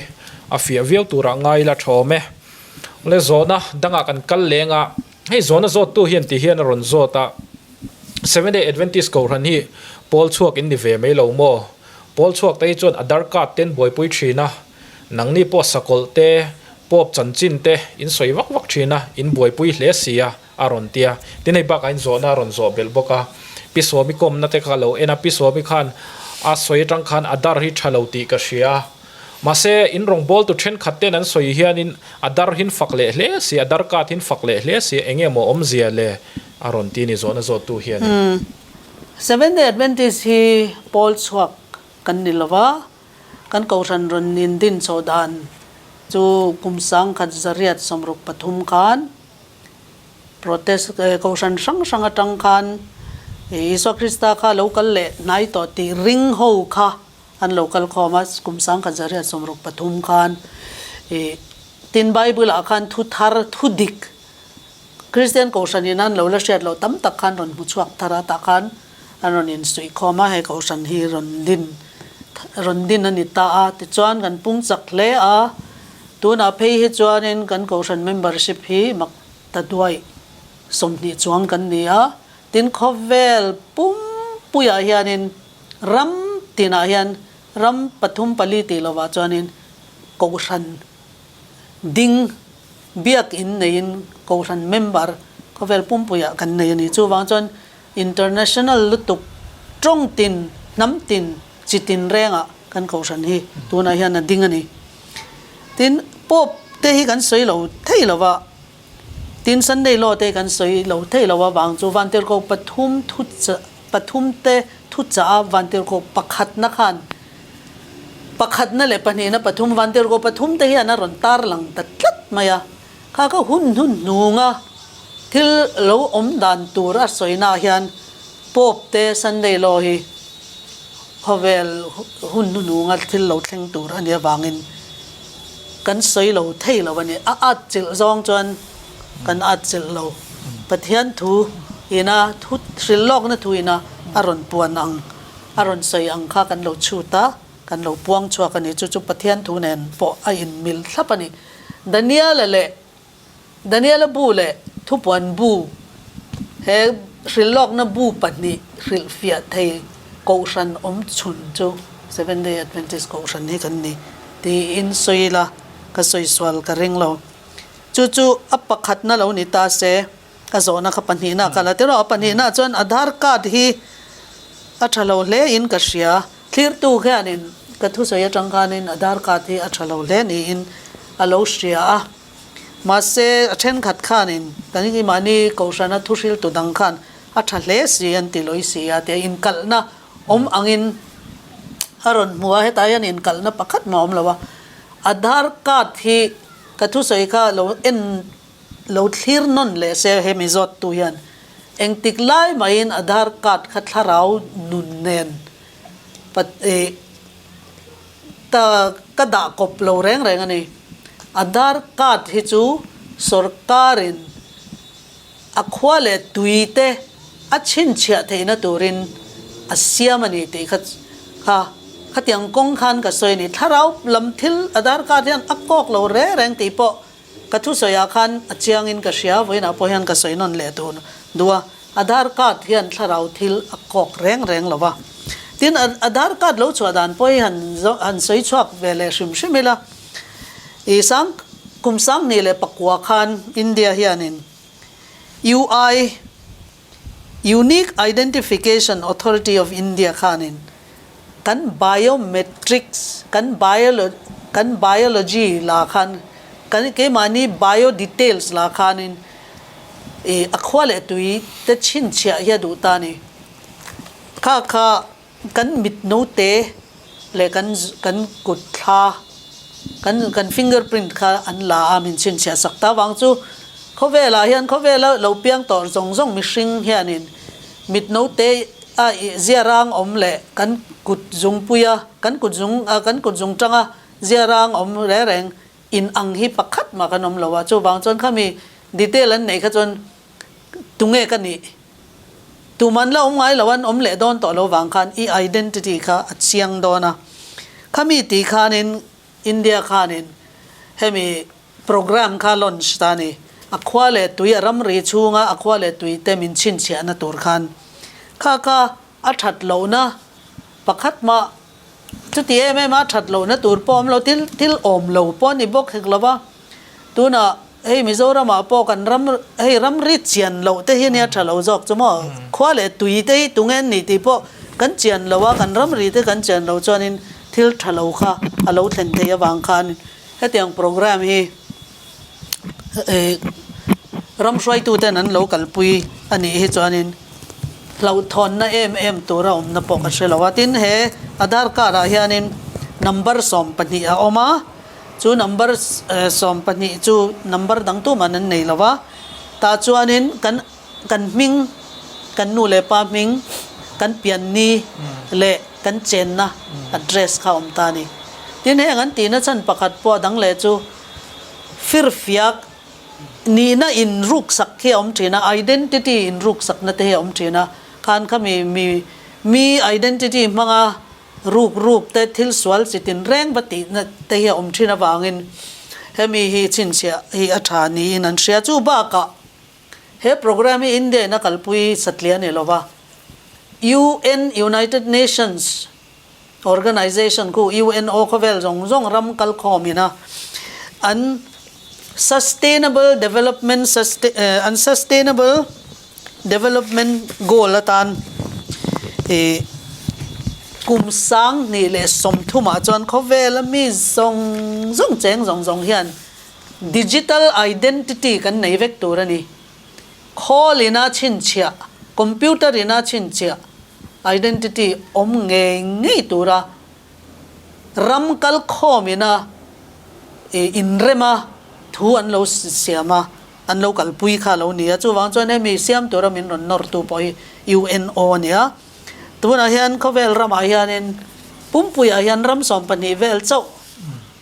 C: A fiah viau turah ngai ila tha awm e. Awle zawhna dangah kan kal leng a, hei zawhna zawttu hian ti hian a rawn zawt a, Seventh Day Adventist Kohhran hi pawl chhuak in ni ve mai lo maw? Pawl chhuak te hi chuan Aadhaar card te an buaipui thin a, nangni pawh sakawlh te, pawp chanchin te in sawi vak vak thin a, in buaipui hle si a, a rawn ti a. Tin hei bakah in zawhna a rawn zawh belh bawk a. Pi Sawmi kawmna te kha lo en a, Pi Sawmi khan a sawi atang khan Aadhaar hi tha lo tih ka hria a. Mahse, in rawngbawltu thenkhat ten an sawi hianin Aadhaar hin fak leh hle si, Aadhaar card hin fak leh hle si, eng nge maw awmzia le? A rawn ti a ni zawhna zawttu hianin.
B: Seventh Day Adventist hi pawl chhuak kan ni lo va, kan kohhran rawn indin chhoh dan chu kum 1963 khan Protest kohhran hrang hrang atang khan Isua Krista kha lo kal leh hnai tawh tih ring ho kha an lo kal khawm a, kum 1963 khan tin Bible ah khan thu thar thu dik Kristian Kohhran in an lo la hriat loh tam tak khan rawn hmu chhuak thar a, tah khan an rawn insuih khawm a, he Kohhran hi rawn din rawn din a ni ta a, tichuan kan pung chak hle a, tunah phei hi chuanin kan Kohhran membership hi mak ta duaih 20 chuang kan ni a, tin khawvel pumpuiah hianin ram tinah hian ram pathum pali tih lovah chuanin Kohhran ding Biakinn neiin Kohhran member khawvel pumpuiah kan nei a ni. Chuvang chuan international lutuk tawng tin, hnam tin, chi tin rengah kan Kohhran hi tunah hian a ding a ni. Tin, Pope te hi kan sawi lo thei lo va, tin Sunday Law te hi kan sawi lo thei lo avang chu Vantirhkoh pathum thu pathum te thu chah a Vantirhkoh pakhatna khan Pakhatna leh pahnihna pathum Vantirhkoh pathum te hian a rawn tar lang ta tlat mai a, kha ka hun hnun hnunga thil lo awm dan tur a sawina hian Pope te Sunday Law hi khawvel hun hnuhnunga thil lo thleng tur a nih avangin kan sawi lo thei lo a ni. A atchilh zawng chuan kan atchilh lo. Pathian thu ina thu hrilhlawkna thu ina a rawn puan ang. A rawn sawi ang kha kan lo chhut a, kan lo puang chhuak a ni. Chu chu Pathian thu nen pawh a inmil thlap a ni. Daniela leh Daniela bu leh Thupuan bu, he hrilhlawkna bu pahnih hrilhfiah thei Kohhran awm chhun chu Seventh Day Adventist Kohhran hi kan ni tiin sawi ila ka sawi sual ka ring lo. Chu chu a pakhatna lo ni ta se. Ka zawhna kha pahnihna ka la tir a, pahnihna chuan Aadhaar card hi a tha lo hle in ka hria. Thlirtu khianin ka thusawi atang khanin Aadhaar card hi a tha lo hle niin a lo hria a. Mahse a thenkhat khanin kan mahni Kohhrana thuhriltu dang khan a tha hle si an ti lawi si a tia inkalhna awm angin a rawn hmu a, hetah hian inkalhna pakhat mah a awm lo a. Aadhaar card hi ka thusawi kha lo en Lo thlir nawn leh se he mi zawttu hian engtik lai mahin Aadhaar card kha thlarau nun nen ta ka dah kawp lo reng reng a ni. Aadhaar card hi chu sorkarin a khua leh tui te a chhinchhiah theihna turin a siam a ni tih kha kha khatiang kawng khan ka sawi a ni. Thlarau lam thil Aadhaar card hian a kawk lo reng reng tih pawh Ka thusawiah khan a chiangin ka hria, vawiinah pawh hian ka sawi nawn leh tur duh a, Aadhaar card hian thlarau thil a kawk reng reng lo va. Tin, Aadhaar card lo chhuah dan pawh hi han han sawi chhuak ve leh hrim hrim ila, i sang kum 2009 khan India hianin UI, Unique Identification Authority of India khanin kan biometrics, kan biolo kan biology la khan kan keimahni bio details la khanin ih a khua leh tui te chhinchhiah hi a duh ta a ni. Kha kha Kan mit note leh kan kan kut thla kan kan finger print kha an la a min chhinchhiah sak ta vang chu khawvelah hian khawvela lo piang tawh zawng zawng mihring hianin mit note a ih ziarang awm leh kan kut zungpuia kan kut zung kan kut zung tanga ziarang awm reng reng. in ang hi pakhat mah kan awm lo a, chuvang chuan khami detail an neih kha chuan tunge ka nih, tuman la awm ngai lo an awm leh dawn tawh lo vang khan i identity kha a chiang dawn a, khami tih khanin India khanin hemi programme kha launch ta a ni. A khua leh tui a ramri chhunga a khua leh tui te min chhinchhiahna tur khan kha kha a that lohna pakhat mah chuti em em a that lohna tur pawh awm lo, thil thil awm lo pawh a ni bawk hek lo va. Tunah hei Mizoramah pawh kan ram hei ramri chian loh te hi nia tha lo zawk chu maw? Khua leh tui te hi tunge an nih tih pawh kan chian lo a, kan ramri te kan chian loh chuanin thil tha lo kha a lo thlen theih avang khan hetiang programme hi ram hruaituten an lo kalpui a nih hi chuanin hlauhthawnna em em tura awmna pawh ka hre lo a. Tin, he Aadhaar card ah hianin number 12 a awm a, chu number 12 chu number dang tuman an nei lo va, tah chuanin kan kan hming, kan nu leh pa hming, kan pianni leh kan chenna address kha a awm ta a ni. Tin, heng an tihna chhan pakhat pawh a dang leh chu firfiak nihna inruksak hi a awm thin a, identity inruksakna te hi a awm thin a, khan kha mi mi mi identity hmanga ruk ruk te thil sual chi tin reng va tihna te hi a awm thin avangin hemi hi chhinchhiah hi a tha niin an hria. Chu bakah he programme hi India in a kalpui satliah a ni lova, UN, United Nations, Organization khu UNO khawvel zawng zawng ram kal khawm ina an Sustainable Development an Sustainable Development Goal atan ih kum 2030 ah chuan khawvela mi zawng zawng cheng zawng zawng hian Digital Identity kan nei vek tur a ni. Khawl ina chhinchhiah, computer ina chhinchhiah Identity awm ngei ngei tura ram kal khawm ina inrema thu an lo siam a, an lo kalpui kha a lo ni a. Chuvang chuan hemi siam tura min rawn nawrtu pawh hi UNO a ni a. Tunah hian khawvel ramah hianin pumpuiah hian ram 12 vel chauh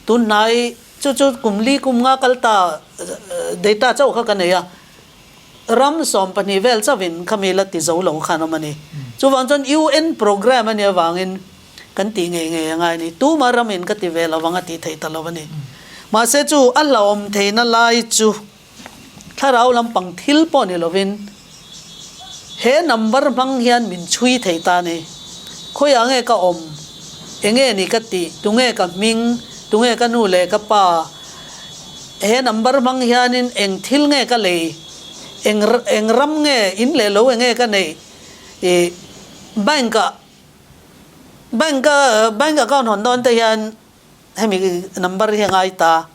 B: tunhnai chu chu kum li kum nga kal ta data chauh kha ka nei a. Ram 12 vel chauhin khami la ti zo lo khan awm a ni. Chuvang chuan UN programme a nih avangin kan tih ngei ngei a ngai a ni. Tuma ramin ka ti ve lo vang a tih theih ta lo a ni. Mahse chu a hlauhawm theihna lai chu thlarau lampang thil pawh ni lovin he number hmang hian min chhui thei ta a ni. Khawiah nge ka awm? Enge ni ka tih? Tunge ka hming? Tunge ka nu leh ka pa? He number hmang hianin eng thil nge ka lei, eng eng ram nge, in leh lo enge ka neih, ih bank ah bank a bank account hawn dawn te hian hemi number hi a ngai ta,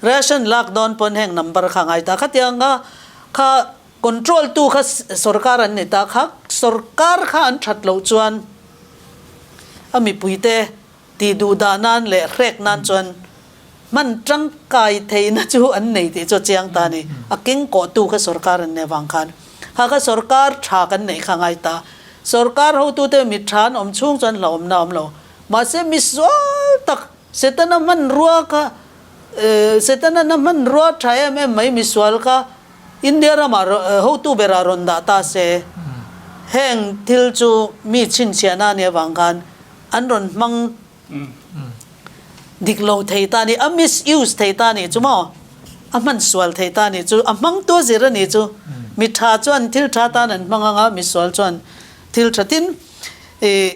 B: ration lak dawn pawn heng number kha a ngai ta, khatianga kha control tu kha sorkar an ni ta, kha sorkar kha an that loh chuan a mipuite tih duh dah nan leh hrek nan chuan hman tangkai theihna chu an nei tih chu a chiang ta a ni. A keng kawhtu kha sorkar an nei avang khan kha kha sorkar tha kan neih kha a ngai ta. Sorkar hotute mi tha an awm chhung chuan hlauhawmna a awm lo. Mahse mi sual tak Setana hmanrua kha Setana na hmanrua tha em em mai mi sual kha India ramah hotu berah rawn dah ta se heng thil chu mi chhinchhiahna a nih avang khan an rawn hmang dik lo thei ta a ni, a misuse thei ta a nih chu maw? A hman sual thei ta a nih chu, a hmangtu a zir a nih chu. Mi tha chuan thil tha tan an hmang ang a, mi sual chuan thil tha tin ih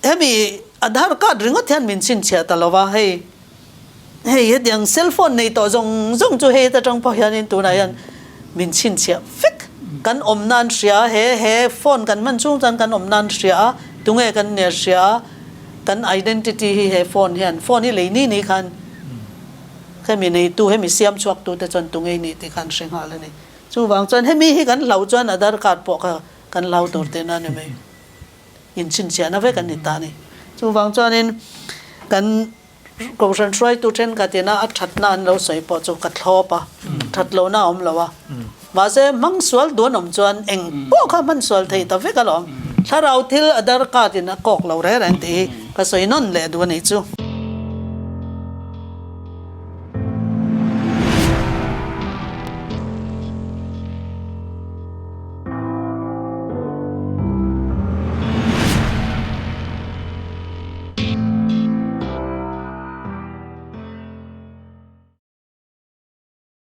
B: hemi Aadhaar card ringawt hian min chhinchhiah ta lo va, hei Hei hetiang cell phone nei tawh zawng zawng chu hei atang pawh hianin tunah hian min chhinchhiah vek. Kan awm nan hria he he phone kan hman chhung chuan kan awm nan hria a, tunge kan nia hria a, kan identity hi he phone hian phone hi lei ni ni khan hemi neitu hemi siam chhuak tu te chuan tunge i nih tih khan hre nghal a ni. Chuvang chuan hemi hi kan hlau chuan Aadhaar card pawh kha kan hlau tur tihna a ni mai. Inchhinchhiahna vek an ni ta a ni. Chuvang chuanin kan. Kohhran hruaitu thenkhatin a thatna an lo sawi pawh chu ka thlawp a, that lohna a awm lo a. Mahse, hmang sual duh an awm chuan eng pawh kha hman sual thei ta vek alawm. Thlarau thil a darkat in a kawk lo reng reng tih hi ka sawi nawn leh duh a nih chu.